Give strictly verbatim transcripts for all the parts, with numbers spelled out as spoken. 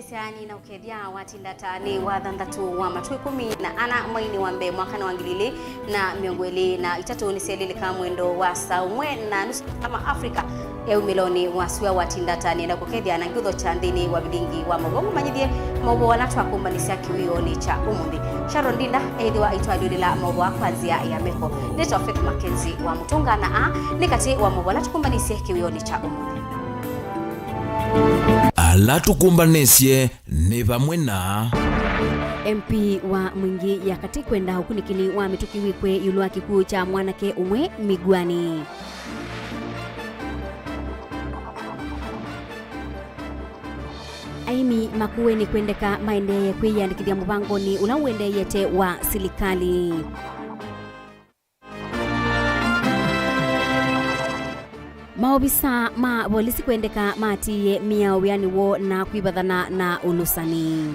Syani na ũkethya watinda ta nĩ wa thanthatũ wa matũ ĩkũmi na ana mweinĩ wa mbee mwakanĩ wa ngili ilĩ na mĩongo ĩlĩ na itatũ nĩsyelilika mwendo wa saa ũmwe na nusu ma Africa. Eumĩlonĩ wa sua watinda ta nĩenda kũkethya na ngutho kya nthĩnĩ wa vilingi wa maũvoo. Mũmanyĩthye maũvoo ala twakũmbanĩsya kĩwĩonĩ kya ũmũnthĩ. Sharon Ndinda ethĩwa aitwalĩũlĩla maũvoo kwa nzĩa ya meko. Nĩtawa Faith Mackenzie wa Mũtũnga na aa nĩ katĩ wa maũvoo ala tũkũmbanĩsye kĩwĩonĩ kya ũmũnthĩ. Ala tũkũmbanĩsye nĩ vamwe na. M P wa Mwingi ya Katĩ kwenda ũkunĩkĩli wa mĩtũkĩ wĩkwe ĩũlũ wa kĩkw'ũ kya mwanake ũmwe Migwani. Aĩmi Makueni kwendeka maendee kwĩyĩandĩkĩthya mũvangonĩ ũla ũendeeyete wa silikalĩ. Maovisa ma volisi kwendeka matiie mĩao wĩanĩ woo na kwĩvathana na ũlũsani.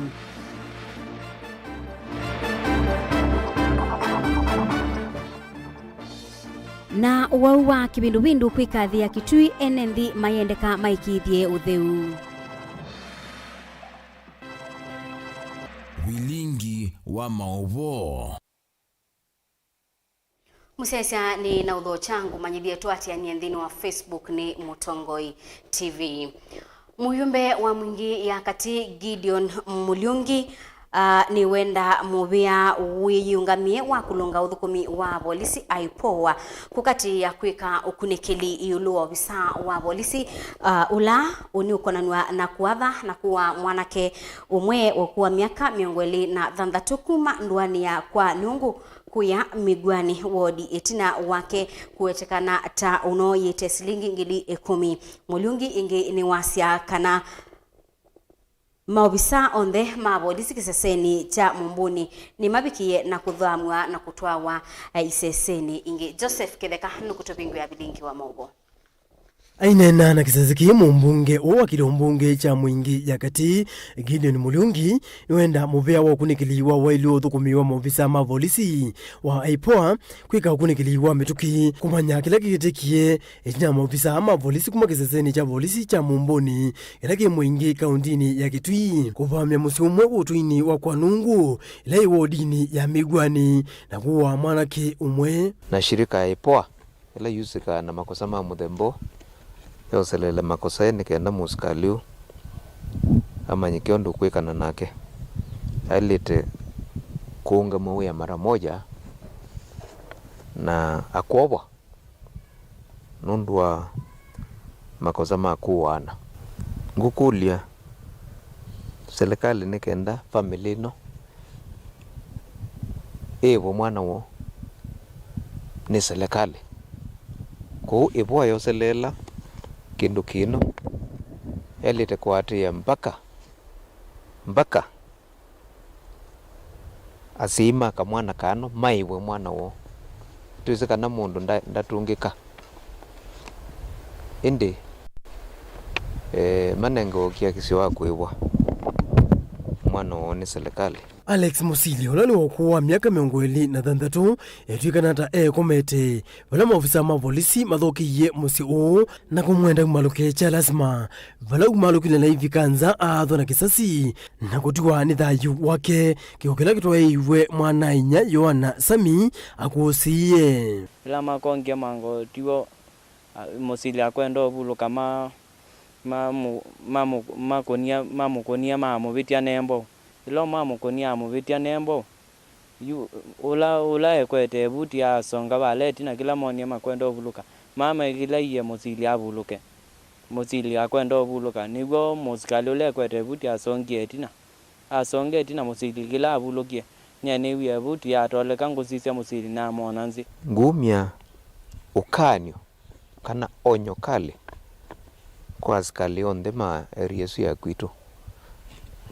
Na ũwau wa kĩvinduvĩndu kwĩkathĩa Kitui, ene nthĩ mayendeka maĩkĩĩthye ũtheu. Vilingi wa maũvoo. Mũsyaĩĩsya nĩ na ũthokya ngũmanyĩthye tũatĩanĩe nthĩnĩ wa Facebook nĩ Mũtongoi T V. Mũyũmbe wa Mwingi ya Katĩ Gideon Mũlyũngi, ah, nĩwenda mũvĩa wĩyĩũngamĩe wa kũlũnga ũthũkũmi wa volisi IPOA kũkatĩĩa kwĩka ũkunĩkĩli ĩũlũ wa ovisa wa volisi, ah, ũla ũnĩũkonanw'a na kũatha na kũaa mwanake ũmwe wa ũkũũ wa myaka mĩongo ĩlĩ na thanthatũ kuma ndũanĩ ya kwa Nũngũ kũya Migwani wodi ĩtina wake kũwetekana ta ũnooyĩte silingi ngili ĩkũmi. Mũlyũngi ĩngĩ nĩwasya kana maovisa onthe ma volisi kĩsesenĩ kya Mũmbũnĩ nĩmavikie na kũthamw'a na kũtwawa, eh, isesenĩ ingĩ. Joseph Kĩtheka nũkũtũvingũĩa vilingi wa maũvoo. Aineena na kĩsese kĩĩ, mũmbunge ũũ wa kĩlio mbunge kya Mwingi ya Katĩ, Gideon Mũlyũngi, nĩwenda mũvĩa wa ũkunĩkĩli wa waĩlu wa ũthũkũmi wa maovisa ma volisi wa IPOA kwĩka ũkunĩkĩli wa mĩtũkĩ kũmanya kĩla kĩkĩtĩkie ĩtina maovisa ma volisi kuma kĩsesenĩ kya volisi kya Mũmbũnĩ kĩla kĩ Mwingi kaũndinĩ ya Kitui kũvamya mũsyĩ ũmwe ũtũinĩ wa kwa Nũngũ ĩla ĩ wodinĩ ya Migwani na kũaa mwanake ũmwe. Na shirika ya IPOA ĩla yusĩkaa na makosa ma mũthemba ũũ yoseleele makosa ĩĩ nĩ kenda mũsikalĩ ũũ amanyĩke ũndũ ũkwĩkana nake. Aĩlĩte kũũngamw'a wĩa mara moja na akwovwa nũndũ wa makosa ma kũaana. Ngũkũlya, silikalĩ nĩ kenda famĩlĩ ĩno ĩĩvwe mwana woo nĩ silikalĩ. Kwoou IPOA yoseleela kĩndũ kĩno, yaĩlĩte kũatĩĩa mbaka, mbaka asyai ma kamwana kano maĩvwe mwana woo. Twĩsĩ kana mũndũ nda-, ndatũngĩka. Ĩndĩ, eh, manenge ũkiakisyo wa kũĩvwa mwana woo nĩ silikalĩ. Alex Mũsili, ũla nĩ wa ũkũũ wa myaka mĩongo ĩlĩ na thanthatũ, etw'ĩkana ta ekomete vala maovisa ma volisi mathũkĩie mũsyĩ ũũ na kũmwenda umalũke kya lasima. Vala umalũkile na ivika nza aathwa na kĩsasi na kũtiwa nĩ thayũ wake, kĩko kĩla kĩtwaĩiwe mwana-a-inyia Yoana Sami akũsĩĩe. Ĩla makongĩa mango tiw'o, a, mũsili akwenda ũvulũka ma, ma, mũ-, ma, mũ-, makũnia, mamũkũnia maamũvĩtya nembo. Ĩla mamũkũnia amũvĩtya nembo, yu, ũla, ũla ekwete ĩvuti aasonga vala ĩtina kĩla monie makwenda ũvulũka. Mamekĩlaie mũsili avulũke. Mũsili akwenda ũvulũka. Nĩw'o mũsikalĩ ũla ekwete ĩvuti asongie ĩtina. Asonga ĩtina mũsili kĩla avulũkie, nĩanĩwie ĩvuti yatoleka ngũsisya mũsili na amwona nzĩ. Ngumya ũkany'o kana onyo kali kwa asikalĩ onthe ma area ĩsu ya kwitũ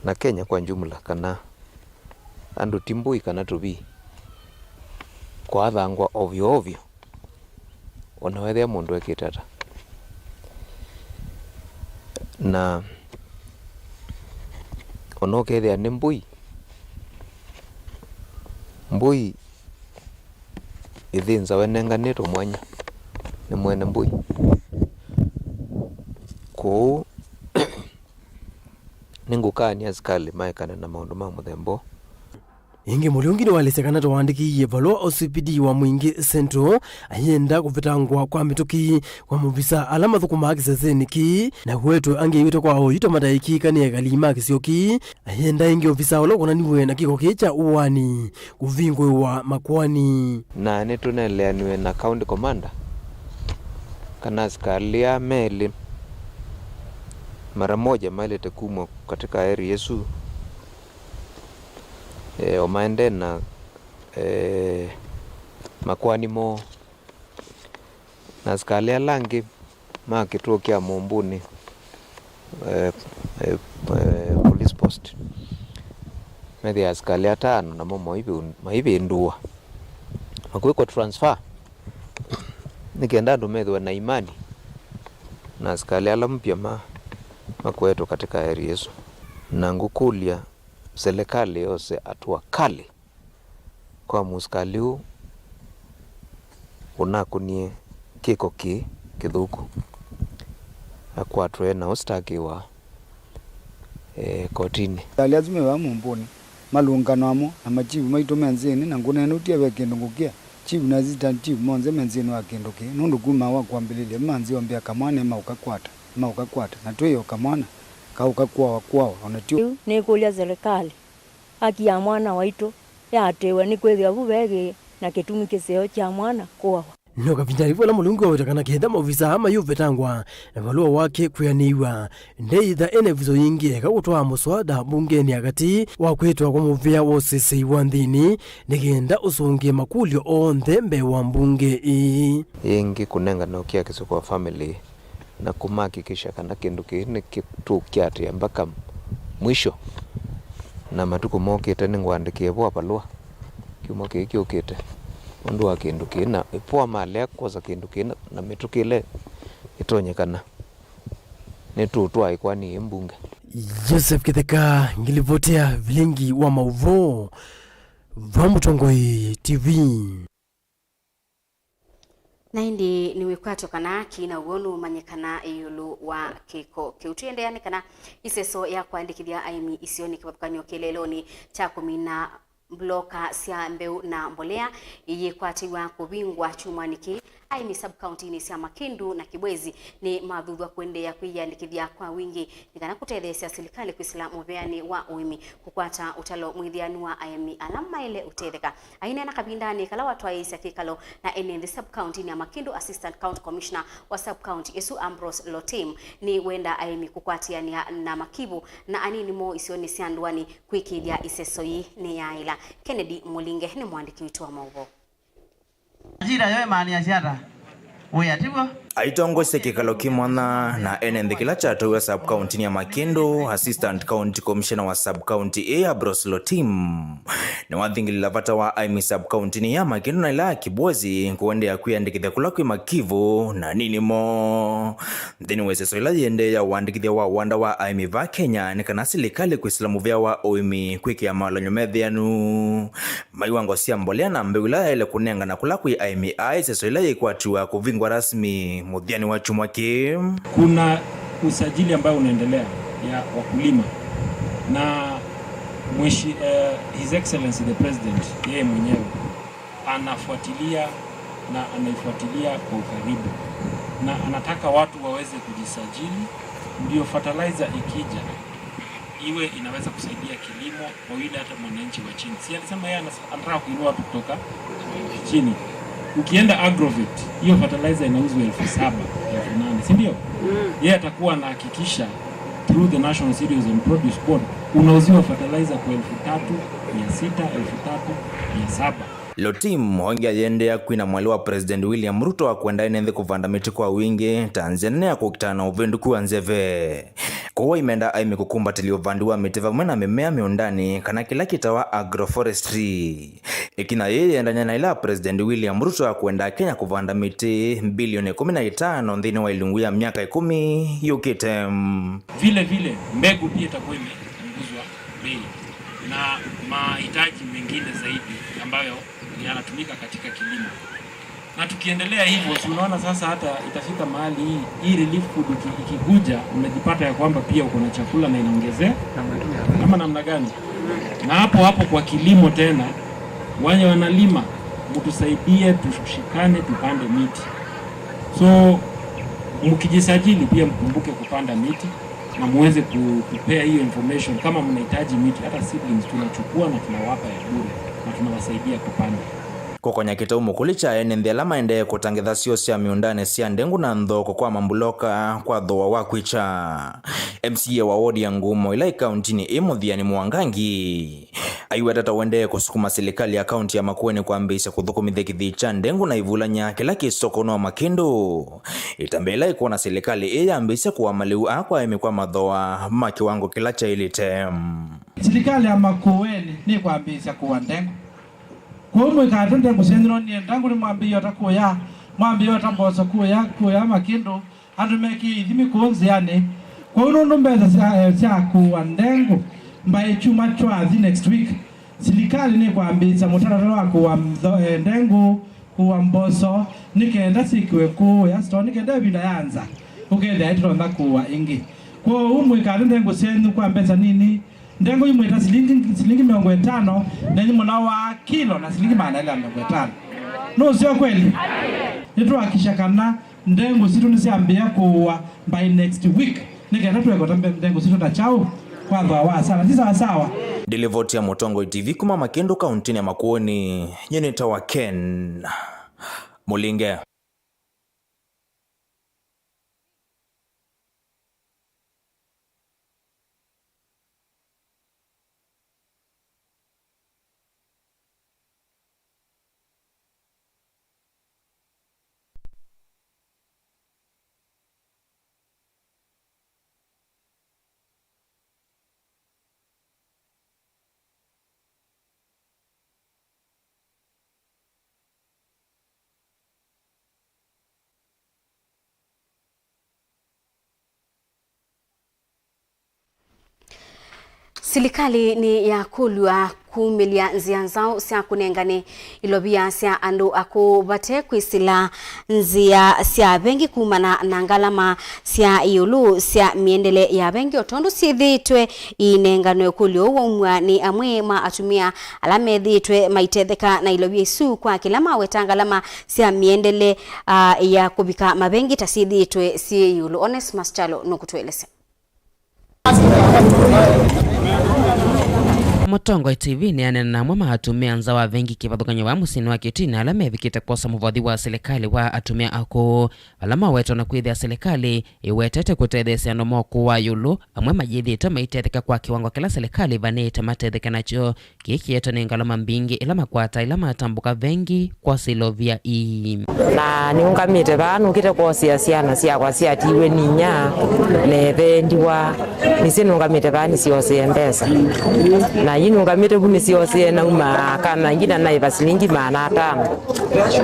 na Kenya kwa jumla, kana andũ ti mbũi kana tũvii kwathangwa ovyo ovyo, o na wethĩa mũndũ ekĩte ata. Na o na ũkethĩa nĩ mbũi, mbũi ĩthĩnzawa ĩnenganĩtwe mwanya nĩ mwene mbũi. Kwoou Nĩngũkany'a asikalĩ maekane na maũndũ ma mũthemba ũũ. Ĩngĩ, Mũliungi nĩwaelesya kana twaandĩkĩie valũa O C P D wa Mwingĩ Central ayenda kũvetangwa kwa mĩtũkĩ kwa maovisa ala mathũkũmaa kĩsesenĩ kĩĩ, na wetwe angĩ aiw'ĩte kwa oyu ta mataĩkĩĩka nĩ ekali ma kĩsio kĩĩ. Ayenda ĩngĩ ovisa ũla ũkonaniw'e na kĩko kĩĩ kya ũaani kũvingũĩwa makoani. Na nĩtũneleaniwe na County Commander kana asikalĩ aa melĩ mara moja maĩlĩte kumwa katika area ĩsu, eh, o maendee na, eh, makoani moo. Na asikalĩ ala angĩ ma kĩtuo kya Mũmbunĩ, eh, eh, eh, police post, methĩa asikalĩ atano namo maivi-, maivĩndũa makwĩkwa transfer, nĩ kenda andũ methĩwe na imani na asikalĩ ala mpya ma, makoetwe katika area ĩsu. Na ngũkũlya, serikali yose hatua kali kwa mũsikalĩ ũũ ũnakũnie kĩko kĩĩ kĩthũku, akwatwe na ũsitakĩwa, eh, kotinĩ. Asikalĩ asu me vaa Mũmbunĩ malũngano amo na machivu maitũ me nzĩnĩ, na ngũneenũtye ve kĩndũ ngũkĩa. Chief na assistant chief monthe me nzĩnĩ wa kĩndũ kĩĩ, nũndũ kuma wa kwambĩlĩlya ma nzĩ ombĩa kamwana maũkakwata, maũkakwata, na twĩ o kamwana kaũka kwawa kwawa, o na tyo. Yu nĩkũlya serikali, haki ya mwana waitũ yaatĩĩwe, nĩkwĩthĩwa vu ve ĩĩ na kĩtumi kĩseo kya mwana kũawa. No kavindanĩ vu vala Mũlungu waweta kana kenda maovisa aa mayũvetangwa na valũa wake kwĩanĩiw'a, ndeĩtha ena ĩvuso yĩngĩ eka kũtwaa mũswada mbungenĩ ya katĩ wa kwĩtwa kwa mũvĩa wa ũsesei wa nthĩnĩ, nĩ kenda ũsũngĩe makũlyo onthe mbee wa mbunge ĩĩ. Yĩngĩ, kũnengane ũkiakisyo kwa famĩlĩ na kũmahakikisha kana kĩndũ kĩĩ nĩkĩtũkiatĩa mbaka mwisho. Na matukũ mokĩte nĩngũandĩkĩe vwa valũa kyumwa kĩĩ kĩũkĩte ũndũ wa kĩndũ kĩĩ, na ĩpoa malea kwosa kĩndũ kĩĩ na, na mĩtũkĩ ĩla ĩtonyekana nĩtũũtwaa ĩkoani ĩ mbunge. Joseph Kĩtheka, ngilivoti ya vilingi wa maũvoo va Mũtongoi T V. Na ĩndĩ nĩwĩkwatyo kana kĩna ũw'o nũũmanyĩkana ĩũlũ wa kĩko kĩu. Tũiendeea nĩ kana ĩseso ya kũandĩkĩthya aĩmi isionĩ kĩvathũkany'o kĩeleelonĩ kya kũmina mbuloka sya mbeũ na mbolea ĩyĩkwatĩw'a kũvingwa kyumwanĩ kĩĩ. Aĩmi sub-kauntinĩ sya Makindu na Kibwezi nĩmathuthw'a kũendeea kwĩyĩandĩkĩthya kwa wingĩ nĩ kana kũtetheesya silikalĩ kwĩsĩla mũveanĩ wa ũĩmi kũkwata ũtalo mwĩthĩanu wa aĩmi ala maĩle ũtetheka. Aineena kavindanĩ kala watwaĩĩsya kĩkalo na ene nthĩ sub-kauntinĩ ya Makindu, Assistant County Commissioner wa sub-county ĩsu Ambrose Lotim nĩwenda aĩmi kũkwatĩanĩa na makivũ na anini moo isionĩ sya ndũanĩ kwĩkĩĩthya ĩseso yĩĩ nĩyaaĩla. Kennedy Mũlinge nĩ mũandĩki witũ wa maũvoo. Njira yo ĩmaanĩasya ata? Wĩa, tiw'o? Aitongosya kĩkalo kĩ mwanya na ene nthĩ kĩla kyatwaiwe sub-county-nĩ ya Makindu, Assistant County Commissioner wa sub-county ĩĩ Ambrose Lotim nĩwathingĩlĩla vata wa aĩmi sub-county-nĩ ya Makindu na ĩla ya Kibwezi kũendeea kwĩyandĩkĩthya kũla kwĩ makivũ na anini moo. Nthĩnĩ wa ĩseso ĩla yĩendee ya ũandĩkĩthya wa wanda wa aĩmi vaa Kenya nĩ kana silikalĩ kwĩsĩla mũvĩa wa ũĩmi kwĩkĩa mawalany'o methĩanu ma iwango sya mbolea na mbeũ ila yaĩle kũnengana kũla kwĩ aĩmi aa ĩseso ĩla yĩkwatiwa kũvingwa rasmi mũthyanĩ wa kyumwa kĩĩ. Kuna usajili ambao unaendelea ya wakulima na mwishi, eh, His Excellency the President yeye mwenyewe anafuatilia na anaifuatilia kwa ukaribu, na anataka watu waweze kujisajili, ndio fertilizer ikija iwe inaweza kusaidia kilimo kwa yule hata mwananchi wa chini. Si alisema yeye anas-, anataka kuinua watu kutoka chini. Ukienda Agrovet, hiyo fertilizer inauzwa elfu saba, elfu nane, si ndio? Mm. Yeye atakuwa anahakikisha through the National Cereals and Produce Board unauziwa fertilizer kwa elfu tatu mia sita, elfu tatu mia saba. Lotim oingi ayĩendeea kwina mwalĩ wa President William Ruto wa kwenda ene nthĩ kũvanda mĩtĩ kwa wingĩ ta nzĩa nene ya kũkitana na ũvĩndũku wa nzeve. Kwoou aimenda aĩmi kũkumbatĩlya ũvandi wa mĩtĩ vamwe na mĩmea mĩũndanĩ, kana kĩla kĩtawa agroforestry. Ĩkinya yĩĩ yĩendany'a na ĩla President William Ruto wa kwenda Kenya kũvanda mĩtĩ mbilioni ĩkũmi na itano nthĩnĩ wa ilungu ya myaka ĩkũmi yũkĩte. Vile vile, mbegu pia itakuwa imepunguzwa bei na mahitaji mengine zaidi ambayo yanatumika katika kilimo. Na tukiendelea hivyo, si unaona sasa hata itafika mahali hii, hii relief food iki-, ikikuja, unajipata ya kwamba pia uko na chakula na inaongezea, ama namna gani? Na hapo hapo kwa kilimo tena, wale wanalima, mtusaidie, tushikane, tupande miti. So, mkijisajili pia mkumbuke kupanda miti na muweze ku-, kupea hiyo information. Kama mnahitaji miti, hata seedlings tunachukua na tunawapa ya bure na tunawasaidia kupanda. Kũkonya kĩtau mũkũlĩ kya ene nthĩ ala maendee kũtangĩtha syoo sya mĩũndanĩ sya ndengũ na nthoko kwa mambuloka kwa thooa wa kwĩkya. M C A wa wodi ya Ngumo ĩla ĩ kauntinĩ ĩ Mũthiani Mwangangi aiweta ta ũendee kũsukuma silikalĩ ya kaunti ya Makueni kwambĩĩsya kũthũkũmĩthya kĩthii kya ndengũ na ivulany'a kĩla kĩ sokonĩ wa Makĩndũ. Ĩtambya ĩla ĩkwona silikalĩ ĩĩ yambĩĩsya kũaa malĩu aa kwa aĩmi kwa mathooa ma kĩwango kĩla kyaĩlĩte. Silikalĩ ya Makueni nĩkwambĩĩsya kũaa ndengũ. Kwoou mũikate ndengũ syenyu, no nyie ndengũ nĩmwambĩĩe o ta kũya, mwambĩĩe o ta mboso kũya, kũya Makĩndũ, andũ mekĩe ithimi kũu nzĩanĩ. Kwoou nũndũ mbesa sya, eh, sya kũũa ndengũ mbaĩ kyumwa kyathi next week, silikalĩ nĩkwambĩĩsya mũtalatala wa kũũa mtho-, eh, ndengũ, kũũa mboso, nĩ kenda syĩkĩwe kũũya store, nĩ kenda ĩvinda ya nza ũkethĩa ĩtũtonya kũũa ĩngĩ. Kwoou mũikate ndengũ syenyu kwa mbesa nini. Ndengũ imwe ta silingi, silingi mĩongo ĩtano, na nyimũna wa kilo na silingi maana elĩ na mĩongo ĩtano. Nũseo kweli? Nĩtũhakikisha kana ndengũ sitũ nĩsyambĩĩa kũũa by next week, nĩ kenda tũekota mbe-, ndengũ sitũ ta kyaũ kwa thooa wa sawa. Ti sawa sawa? Ndilivoti ya Mũtongoi T V kuma Makĩndũ, kauntinĩ ya Makueni, nyie nĩtawa Ken Mũlinge. Silikalĩ nĩyakũlw'a kumĩlya nzĩa nzaũ sya kũnengane ilovia sya andũ akũũ vate kwĩsĩla nzĩa sya vengi kumana na ngalama sya ĩũlũ sya mĩendele ya vengi, o tondũ syĩthĩĩtwe iinenganwe. Ũkũlyo ũũ waumw'a nĩ amwe ma atumĩa ala methĩĩtwe maitetheka na ilovia isu, kwa kĩla maweta ngalama sya mĩendele, ah, ya kũvika mavengi ta syĩthĩĩtwe syĩ ĩũlũ. Onesmus Kyalo nũkũtũelesya. Mũtongoi T V nĩaneena na amwe ma atumĩa nza wa vengi kĩvathũkany'o vaa mũsyĩnĩ wa Kitui, na ala mevikĩte kwosa mũvothi wa silikalĩ wa atumĩa akũũ, vala mawetwa na kwĩthĩa silikalĩ ĩwetete kũtetheesya andũ mokũwa ĩũlũ, amwe mayĩthĩĩtwe maitetheka kwa kĩwango kĩla silikalĩ ĩvanĩĩte matetheke nakyo. Kĩĩ kĩetwe nĩ ngalama mbingĩ ila makwata ila matambũka vengi kwosa ilovia ii. Na nĩũngamĩte vaa nũkĩte kwosea syana syakwa syatiiwe nĩ inyia na ĩvendiwa. Nĩsĩ nũngamĩte vaa nĩsyosee mbesa. Na ii nũngamĩte vu nĩsyosee nauma kana ingĩ na naĩva silingi maana atano.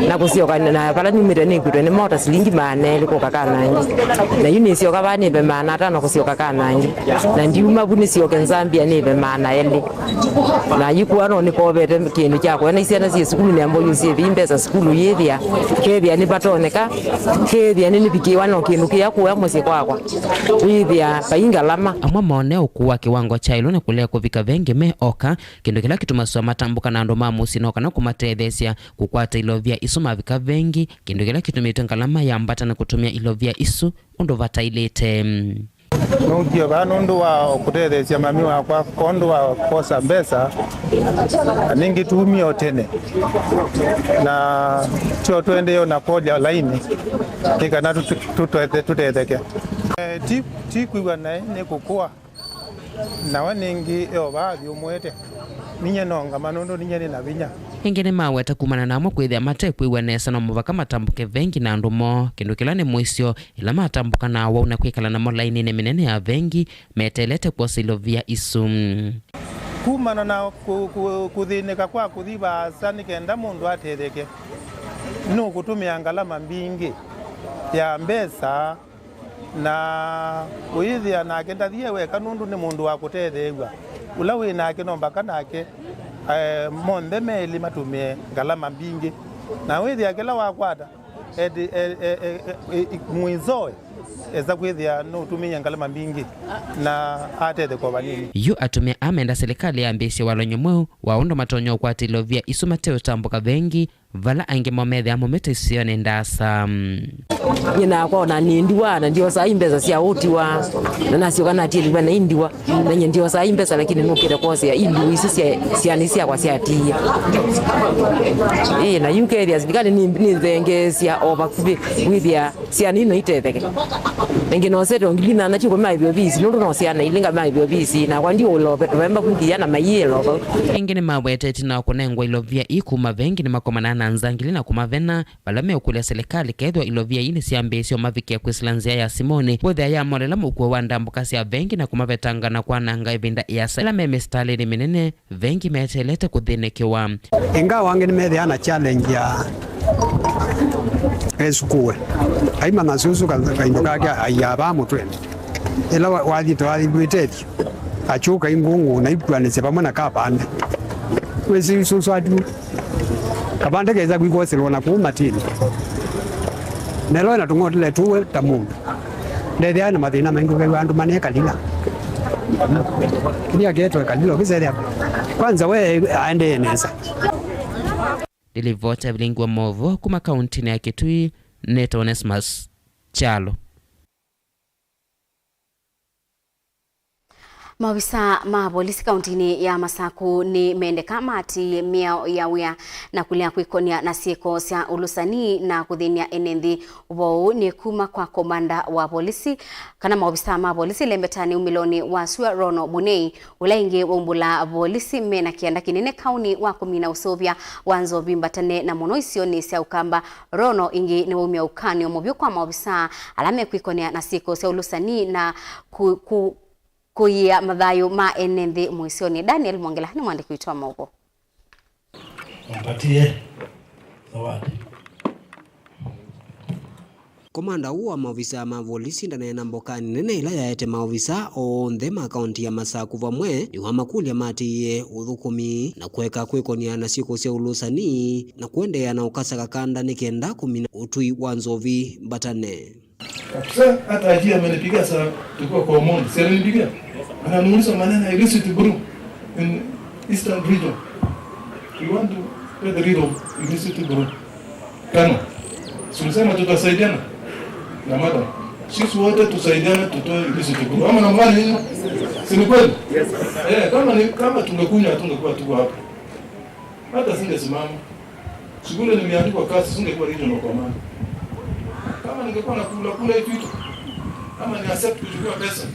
Na kũsyoka na vala numĩte nĩkwĩtwe nĩ mota silingi maana elĩ kũka kana ingĩ. Na yu nĩsyoka vaa nĩve maana atano kũsyoka kana ingĩ. Na ndiuma vu nĩsyoke Nzambia nĩve maana elĩ. Na yu kũa no nĩkovete kĩndũ kya kũya na isyana syĩ sukulu nĩambo yu syĩthĩ mbesa sukulu yĩthĩa. Kethĩa nĩvatoneka, kethĩa nĩnĩvikĩwa no kĩndũ kĩya kũya mũsyĩ kwakwa. Wĩthĩa vai ngalama. Amwe mone ũkũwa kĩwango kya ĩũlũ na kũlea kũvika vengi me oka, kĩndũ kĩla kĩtumasya matambũka na andũ ma mũsyĩ no kana kũmatetheesya kũkwata ilovia isu mavika vengi, kĩndũ kĩla kĩtumĩte ngalama yambata na kũtũmĩa ilovia isu ũndũ vataĩlĩte. Nũkie vaa nũndũ wa kũtetheesya mami wakwa kwondũ wa kwosa mbesa, na nĩngĩtumie o tene, na tyo tũendee o na kwolya laini nĩ kana tũte-, tũtwethe-, tũtetheke. Eh, ti, ti kwĩw'a naĩ nĩ kũkũa. Nawe nĩngĩ eovaa vyũmũĩte, ninyie nongama nũndũ ninyie nĩ na vinya. Ĩngĩ nĩmaweta kumana na amwe kwĩthĩa mate kwĩw'a nesa no mũvaka matambũke vengi na andũ moo, kĩndũ kĩla nĩ mũisyo ĩla matambũka na awau na kwĩkala namo laininĩ mĩnene ya vengi meteelete kwosa ilovia isu. Kumana na kũ-, kũ-, kũthĩnĩka kwa kũthi vaasa nĩ kenda mũndũ atetheke, nũkũtũmĩa ngalama mbingĩ ya mbesa. Na ũyĩthĩa nake ndathi e weka nũndũ nĩ mũndũ wa kũtetheew'a. Ũla wĩ nake no mbaka nake, eh, monthe melĩ matũmĩe ngalama mbingĩ. Na wĩthĩa kĩla wakwata, eti, e, e, e, e, e, mwisowe, esa kwĩthĩa nũtũmĩie ngalama mbingĩ na atetheka o vanini. Yu atumĩa aa menda silikalĩ yambĩĩsye walany'o mweũ wa ũndũ matonya ũkwata ilovia isu mate ũtambũka vengi, vala aingĩ moo methĩawa maumĩte isionĩ ndaasa. Nyie nakwa ona nĩ ndiwa, na ndiosaa i mbesa sya ũtiwa, na nasyoka natiĩlĩw'a na i ndiwa, na nyie ndiosaa i mbesa, lakini nũkĩte kwosea i ndiwa isu sya syana syakwa syatiie. Ĩĩ, na yu kethĩa silikalĩ nĩ, nĩnthengeesya o vakuvĩ wĩthĩa syana ino itetheke. Ĩngĩ nosete o ngili nana ti kũmaĩvya ovisi, nũndũ no syana ilĩ ngamaĩvya ovisi, nakwa ndiũũla tũvemba kũkĩa na maiĩla o vau. Ĩngĩ nĩmawetete na kũnengwa ilovia ii kuma vengi nĩmakomanaa na nzangili na kũmavena, vala meũkũlya silikalĩ kethĩwa ilovia ii nĩsyambĩĩsye ũmavikĩa kwĩsĩla nzĩa ya simũnĩ, kwĩthĩa yamolela mũkuo wa ndambũka sya vengi na kũmavetanga na kwananga ĩvinda ĩasa ĩla me mĩsitalĩnĩ mĩnene. Vengi meteelete kũthĩnĩkĩwa. Ingawa angĩ nĩmethĩawa na challenge ya esukue. Aimanya susu ka-, kaindo kake aiavaa mũtwenĩ. Ĩla wa-, wathi twathilwĩte ĩthyo, akyũka ingũngũ na ikuanĩsya vamwe na kavande. Wĩsĩ susu atu kavande kesa kwikwoselwa na kũu matini. Nelo na tũng'otele tuwe ta mũndũ. Ndethĩawa na mathĩna maingĩ, ũkew'a andũ manekalila. Kĩlĩa kĩetwe kalilo kĩsethĩa kwanza we aendee nesa. Ndilivota vilingi wa maũvoo kuma kauntinĩ ya Kitui, nĩtawa Onesmus Kyalo. Maovisaa ma volisi kauntinĩ ya Masaku nĩmendeka maatĩĩe mĩao ya wĩa na kũlea kwĩkonya na syĩko sya ũlũsani na kũthĩny'a ene nthĩ. Ũvoo ũũ nĩ kuma kwa komanda wa volisi, kana maovisaa ma volisi lembetanĩ umĩlonĩ wa sua Rono Bunei, ũla ĩngĩ waumbũlaa volisi mena kĩanda kĩnene kaũnĩ wa kũmina ũseũvya wa nzovi mbatane, na mũno isionĩ sya Ũkamba. Rono ĩngĩ nĩwaumya ũkany'o mũvyũ kwa maovisaa ala mekwĩkonea na syĩko sya ũlũsani na ku, ku, kũiĩa mathayũ ma ene nthĩ mũisyonĩ. Daniel Mwongela nĩ mwandĩki witũ wa maũvoo. Mpatie zawadi. Komanda ũũ wa maovisaa ma volisi ndaneena mbokanĩ nene ĩla yaete maovisaa onthe ma kaunti ya Masaku vamwe, nĩwamakũlya maatĩĩe ũthũkũmi na kũeka kwĩkonya na syĩko sya ũlũsani na kũendeea na ũkasa kakanda nĩ kenda kũmina ũtũi wa nzovi mbatane. Kabisa, hata Haji amenipigia saa tukiwa kwa Omondi. Si alinipigia? Ananiuliza maneno ya illicit brew in Eastern region. We want to get rid of illicit brew. Kama, si ulisema tutasaidiana na madam? Sisi wote tusaidiane tutoe illicit brew. Ama namna gani nyinyi? Si ni kweli? Eh, kama ni, kama tungekunywa hatungekuwa tuko hapa. Hata singesimama. Siku ile nimeandikwa kazi, singekuwa regional commander. Kama ningekuwa na kula kula hivi vitu, kama ni accept kuchukua pesa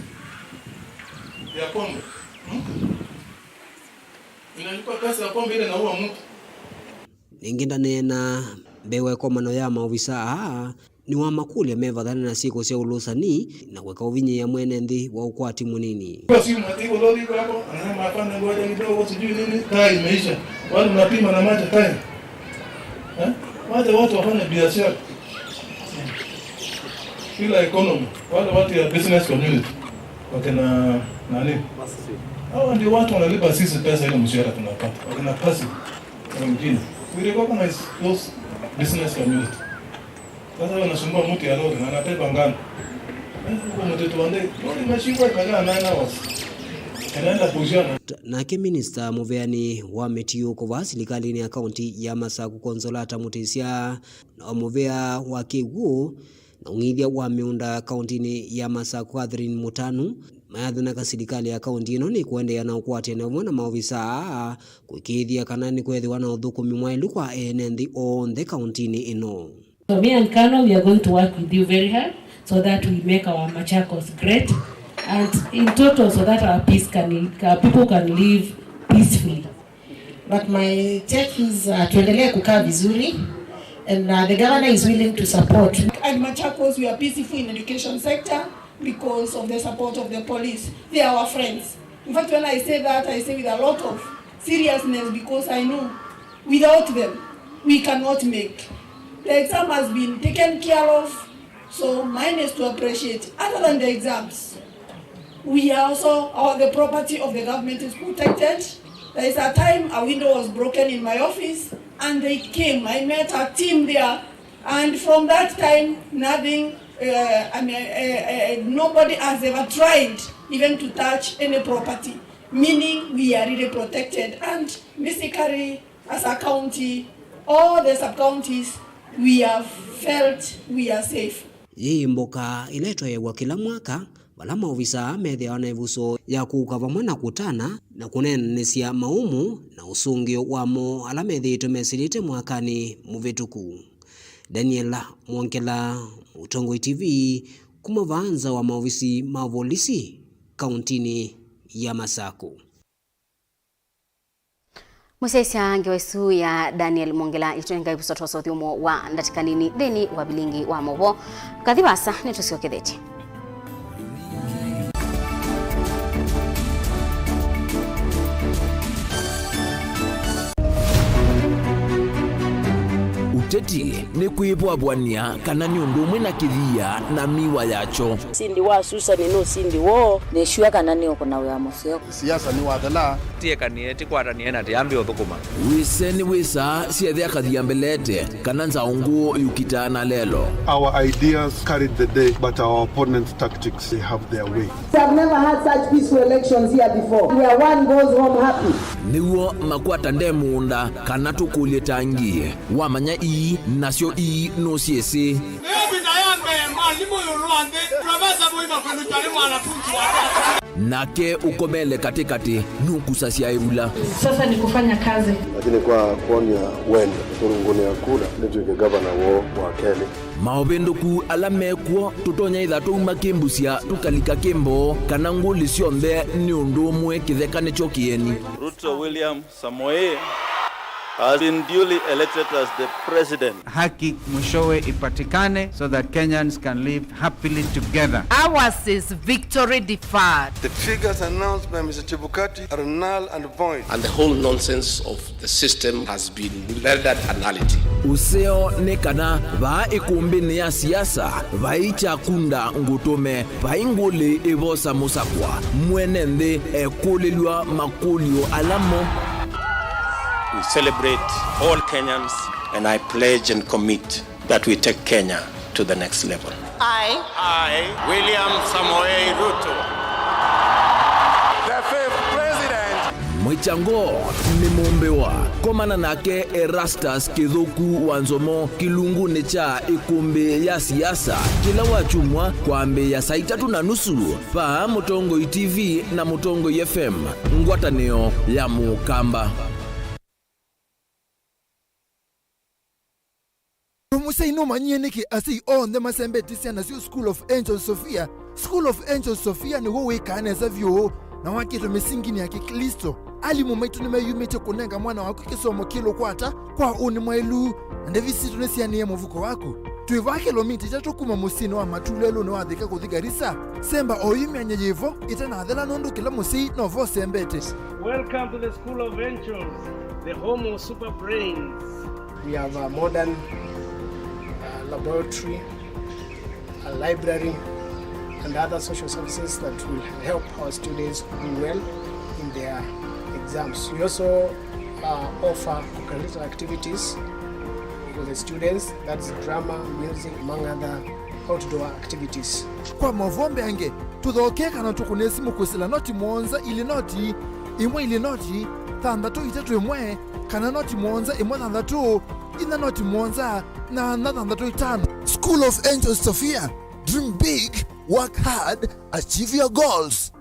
ya pombe. Hmm? Ninachukua pesa ya pombe ile naua mtu. Nĩngĩ ndaneena mbee wa ĩkomano ya maovisaa aa, nĩwamakũlya mevathane na syĩko sya ũlũsani na kũeka ũvinyĩĩa mwene nthĩ wa ũkwati mũnini. Kwa simu, ati hivyo lori iko hapo, anasema, "Hapana, ngoja kidogo, sijui nini, taa imeisha." Wale mnapima na macho taa. Eh? Wacha watu wafanye biashara. Kila economy, wale watu ya business community, wakina nani? Hawa ndio watu wanalipa sisi pesa ile mshahara tunapata. Wakina pasi wengine. We recognize those business community. Sasa wewe unasumbua mtu ya lori na anabeba ngano. Eh, huko mtoto wa ndege, lori imeshikwa imekaa nine hours. Anaenda kuuziana. Nake minista mũveani wa mĩtiũko vaa silikalĩnĩ ya kaunti ya Masaku, Consolata Mutisya, na mũvea wa kĩw'ũ na ũng'ithya wa mĩũnda kauntinĩ ya Masaku, Catherine Mutanu, mayathana ka silikalĩ ya kaunti ĩno nĩ kũendeea na ũkwatĩanĩ vamwe na maovisaa kũĩkĩĩthya kana nĩkwethĩwa na ũthũkũmi mwaĩlu kwa ene nthĩ onthe kauntinĩ ĩno. So me and Kano, we are going to work with you very hard so that we make our Machakos great and in total so that our peace can, our people can live peacefully. But my take is, uh, tuendelee kukaa vizuri and, uh, the governor is willing to support. And Machakos, we are peaceful in education sector because of the support of the police. They are our friends. In fact, when I say that, I say with a lot of seriousness because I know without them, we cannot make. The exam has been taken care of, so mine is to appreciate. Other than the exams, we are also, our, the property of the government is protected. There is a time a window was broken in my office. And they came. I met her team there. And from that time, nothing, uh, I mean, uh, uh, nobody has ever tried even to touch any property, meaning we are really protected. And basically, as a county, all the sub-counties, we have felt we are safe. Yĩĩ mbũka ĩla ĩtwaĩĩaw'a kĩla mwaka, vala maovisaa methĩawa na ĩvuso ya kũka vamwe na kũtana na kũneenanĩsya maumu na ũsũngĩo wamo ala methĩĩtwe mesĩlĩte mwakanĩ mũvĩtũku. Daniel Mwongela, Mũtongoi T V, kuma vaa nza wa maovisi ma volisi kauntinĩ ya Masakũ. Mũsyaĩĩsya ngewa ĩsu ya Daniel Mwongela ĩtũnengae ĩvuso twosa ũthyũmũo wa ndatĩka nini nthĩnĩ wa vilingi wa maũvoo. Kathi vaasa, nĩtũsyokethetye. Ũteti nĩ kwĩvwavw'ania kana nĩ ũndũ ũmwe na kĩthia na mĩwa yakyo. Ũsindi wa Susan nĩ ũsindi woo. Nĩ sure kana nĩ ũkũna wĩa mũseo. Siasa nĩ wathela. Tiekanie, tikwatanĩe na tiambi ũthũkũma. Wĩse nĩ wĩsa syethĩa kathia mbelete, kana nzaũngũ yũkitaa na lelo. Our ideas carried the day, but our opponents' tactics, they have their way. We have never had such peaceful elections here before, where one goes home happy. Nĩw'o makwata nde mũũnda, kana tũkũlye tangi. Wamanya ii, nasyo ii nũsyĩsĩ. Ĩyo vita ya mbee, mwalimũ ĩũlũ wa nthĩ, Profesa Mũima kwĩlũkya nĩ mwanafunzi wa tata. Nake ũkomele katĩkatĩ nũkusasya ĩvula. Sasa ni kufanya kazi. Lakini kwa kuonia wendo, kũrũngũnĩa kura, nĩtw'ĩke gavana woo wa kelĩ. Maũvĩndũku ala mekw'o, tũtonya ĩtha twauma kĩmbusya, tũkalika kĩmboo, kana ngũlĩ syonthe nĩ ũndũ ũmwe, kĩtheka nĩkyo kĩeni. Ruto William Samoei has been duly elected as the president. Haki mwishowe ipatikane so that Kenyans can live happily together. Ours is victory deferred. The figures announced by Mister Chebukati are null and void. And the whole nonsense of the system has been rendered a nullity. Ũseo nĩ kana vaa ĩkũmbĩnĩ ya siasa vai kyakunda ngũtũme. Vai ngũlĩ ĩvosa mũsakwa, mwene nthĩ ekũlĩlw'a makũlyo ala mo. We celebrate all Kenyans, and I pledge and commit that we take Kenya to the next level. I, I, William Samoei Ruto, the fifth president. Mwĩkyango nĩ mũmbĩwa. Komana nake Erastus Kĩthũku wa Nzomo kĩlungunĩ kya ĩkũmbĩ ya siasa kĩla wakyumwa kwambĩĩa saa itatũ na nusu vaa Mũtongoi T V na Mũtongoi F M, ngwatanĩo ya Mũkamba. Mũsyai nũmanyie nĩkĩ asyai onthe masembetye syana syoo School of Angels Sophia? School of Angels Sophia nĩw'o wĩkaa nesa vyũ na wakĩtwe mĩsinginĩ ya Kĩklĩsto. Alimũ maitũ nĩmeyumĩtye kũnenga mwana waku kĩsomo kĩlũkwata kwa ũnĩ mwaĩlu, na ndevi sitũ nĩsianĩe mũvuko waku. Twĩ vaa kĩlomita itatũ kuma mũsyĩnĩ wa Matu lelũnĩ wa Thika kũthi Garissa. Semba oyu myanya yĩvo ĩtanathela, nũndũ kĩla mũsyai no vo ũsembete. Welcome to the School of Angels, the home of super brains. We have a modern, uh, laboratory, a library, and other social services that will help our students do well in their exams. We also, uh, offer co-curricular activities for the students, that's drama, music, among other outdoor activities. Kwa maũvoo mbeange, tũthokee kana tũkũne simũ kwĩsĩla noti mũonza ilĩ noti ĩmwe ilĩ noti thanthatũ itatũ ĩmwe, kana noti mũonza ĩmwe thanthatũ inya noti mũonza nyanya thanthatũ itano. School of Angels Sophia, dream big, work hard, achieve your goals.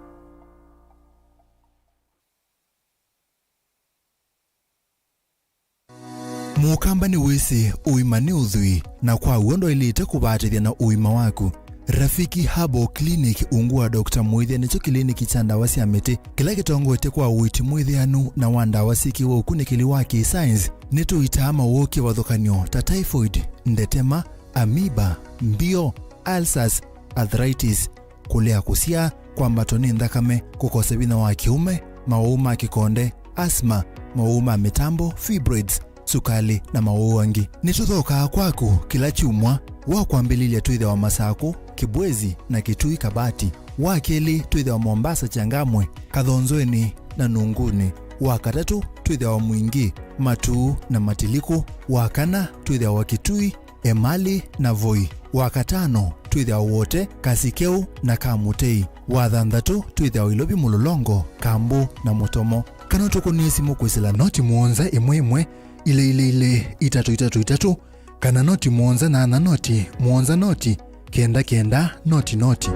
Mũkamba nĩwĩsĩ ũima nĩ ũthwii, na kwa w'o ndwaĩlĩte kũvatĩthya na ũima waku. Rafiki Herbal Clinic ungu wa Doctor Mũĩthya nĩkyo kĩliniki kya ndawa sya mĩtĩ kĩla kĩtongoetye kwa ũiiti mwĩthĩanu na wa ndawa syĩkĩwe ũkunĩkĩli wa kĩ-science. Nĩtũitaa mawoo kĩvathũkany'o ta typhoid, ndetema, amoeba, mbio, ulcers, arthritis, kũlea kũsyaa, kwambatwa nĩ nthakame, kũkosa vinya wa kĩũme, mawau ma kĩkonde, asthma, mawau ma mĩtambo, fibroids, sukalĩ, na mawau angĩ. Nĩtũthokaa kwaku kĩla kyumwa. Wa kwambĩlĩlya twĩthĩawa Masakũ, Kibwezi, na Kitui Kabati. Wa kelĩ twĩthĩawa Mombasa, Changamwe, Kathonzweni, na Nunguni. Wa katatũ twĩthĩawa Mwingĩ, Matuu na Matiliku. Wa kana twĩthĩawa Kitui, Emali na Voi. Wa katano twĩthĩawa Wote, Kasikeu na Kamutei. Wa thanthatũ twĩthĩawa Ilovi, Mũlolongo, Kambu na Mũtomo. Kana ũtũkũnĩe simũ kwĩsĩla noti mũonza ĩmwe ĩmwe, ilĩ ilĩ ilĩ, itatũ itatũ itatũ, kana noti mũonza nyanya noti mũonza noti kenda kenda noti noti.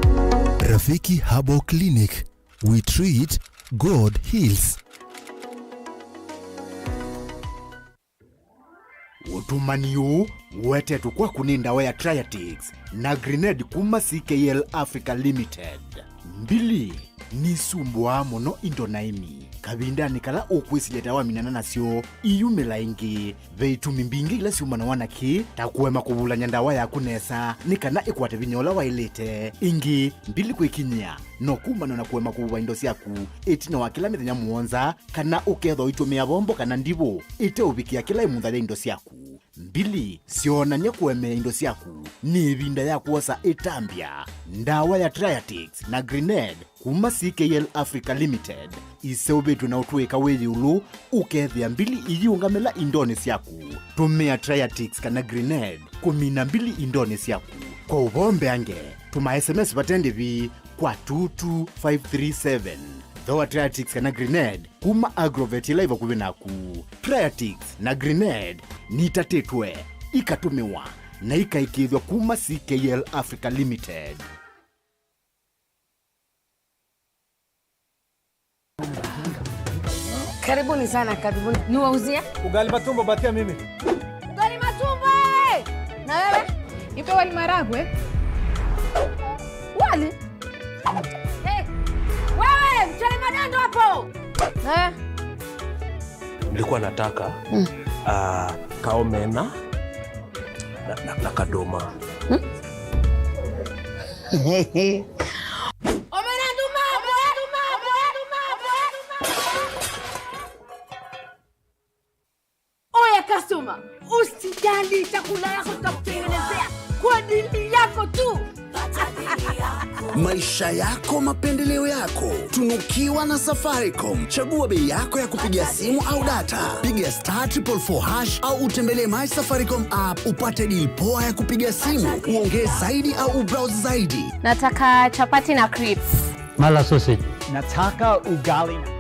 Rafiki Herbal Clinic, we treat, God heals. Ũtũmani ũũ ũetetwe kwaku nĩ ndawa ya Triatix na Grenade kuma C K L Africa Limited. Mbili nisumbũaa mũno indo na ĩmi. Kavindanĩ kala ũkwĩsilya ta waminana nasyo, iyumĩla ĩngĩ. Ve itumi mbingĩ ila syumanawa na kĩĩ, ta kũema kũvulany'a ndawa yaku nesa nĩ kana ĩkwate vinya ũla waĩlĩte. Ĩngĩ, mbili kwĩkinyĩa no kumanwe na kũema kũvuva indo syaku ĩtina wa kĩla mĩthenya mũonza, kana ũkethwa ũitũmĩa vombo kana ndivũ ĩteũvikĩa kĩla ĩmutha ya indo syaku. Mbili, syoonany'a kũemea indo syaku. Nĩ ĩvinda ya kwosa ĩtambya. Ndawa ya Triatix na Grenade kuma C K L Africa Limited iseũvĩtw'e na ũtũĩka wĩ ĩũlũ, ũkethĩa mbili iyiũngamĩla indonĩ syaku. Tũmĩa Triatix kana Grenade kũmina mbili indonĩ syaku. Kwa ũvoo mbeange, tũma S M S vate ndĩvi kwa two two five three seven. Thooa Triatix kana Grenade kuma Agrovet ĩla ĩ vakuvĩ naku. Triatix na Grenade nitatĩtwe, ikatũmĩwa, na ikaĩkĩĩthw'a kuma C K L Africa Limited. Karibuni sana, karibuni. Niwauzie? Ugali matumbo, patia mimi. Ugali matumbo, eh! Na wewe? Nipe wali maragwe. Wali? Eh, wewe, mchele madondo hapo. Eh. Nilikuwa nataka, mm, ah, kaomena na, na, na kadoma. Hmm? Omena nduma, omena nduma, omena nduma, omena nduma. Oya customer, usijali, chakula yako tutakutengenezea kwa dili yako tu. Maisha yako, mapendeleo yako. Tunukiwa na Safaricom. Chagua bei yako ya kupiga simu au data. Piga star triple four hash au utembelee My Safaricom app upate deal poa ya kupiga simu, uongee zaidi au ubrowse zaidi. Nataka chapati na crips. Mala sausage. Nataka ugali na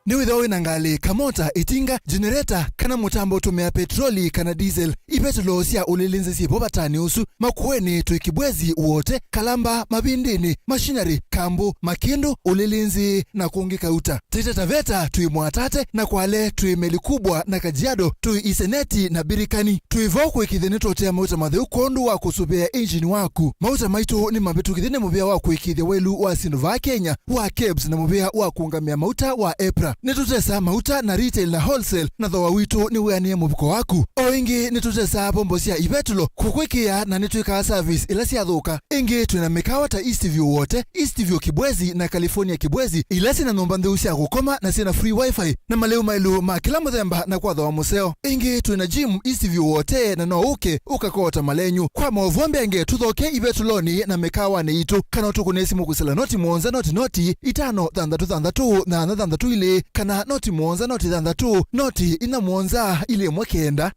Nĩwĩthĩwa wĩ na ngalĩ, kamota, ĩtinga, generator, kana mũtambo ũtũmĩaa petroli kana diesel, ivetũlo sya ũlĩlĩnzĩ syĩ vo vatanĩ ũsu. Makueni twĩ Kibwezi, Wote, Kalamba, Mavindĩnĩ, Machinery, Kambu, Makĩndũ, Ũlĩlĩnzĩ, na kũngĩ kauta. Taita Taveta twĩ Mwatate, na Kwale twĩ Meli Kubwa, na Kajiado twĩ Iseneti na Birikani. Twĩ vo kũĩkĩĩthya nĩtũũtĩa mauta matheu kwondũ wa kũsũvĩa injini waku. Mauta maitũ nĩmavĩtũkĩthye nĩ mũvĩa wa kũĩkĩĩthya waĩlu wa syĩndũ vaa Kenya wa kebs na mũvĩa wa kũũngamĩa mauta wa EPRA. Nĩtũtesaa mauta na retail na wholesale, na thooa witũ nĩwĩanĩe mũvuko waku. O ĩngĩ, nĩtũtesaa vombo sya ivetũlo kũkwĩkĩĩa na nĩtwĩkaa service ĩla syathũka. Ĩngĩ, twĩ na mĩkawa ta Eastview Wote, Eastview Kibwezi, na California Kibwezi, ila syĩ na nyũmba ntheu sya kũkoma na syĩ na free wifi na malĩu maĩlu ma kĩla mũthemba na kwa thooa mũseo. Ĩngĩ, twĩ na gym Eastview Wote, na no ũke ũkakoota malenyu. Kwa maũvoo mbeange, tũthoke ivetũlonĩ na mĩkawanĩ itũ, kana ũtũkũnĩe simũ kwĩsĩla noti mũonza noti noti itano thanthatũ thanthatũ nyanya thanthatũ ilĩ, kana noti mũonza noti thanthatũ noti inya mũonza ilĩ ĩmwe kenda.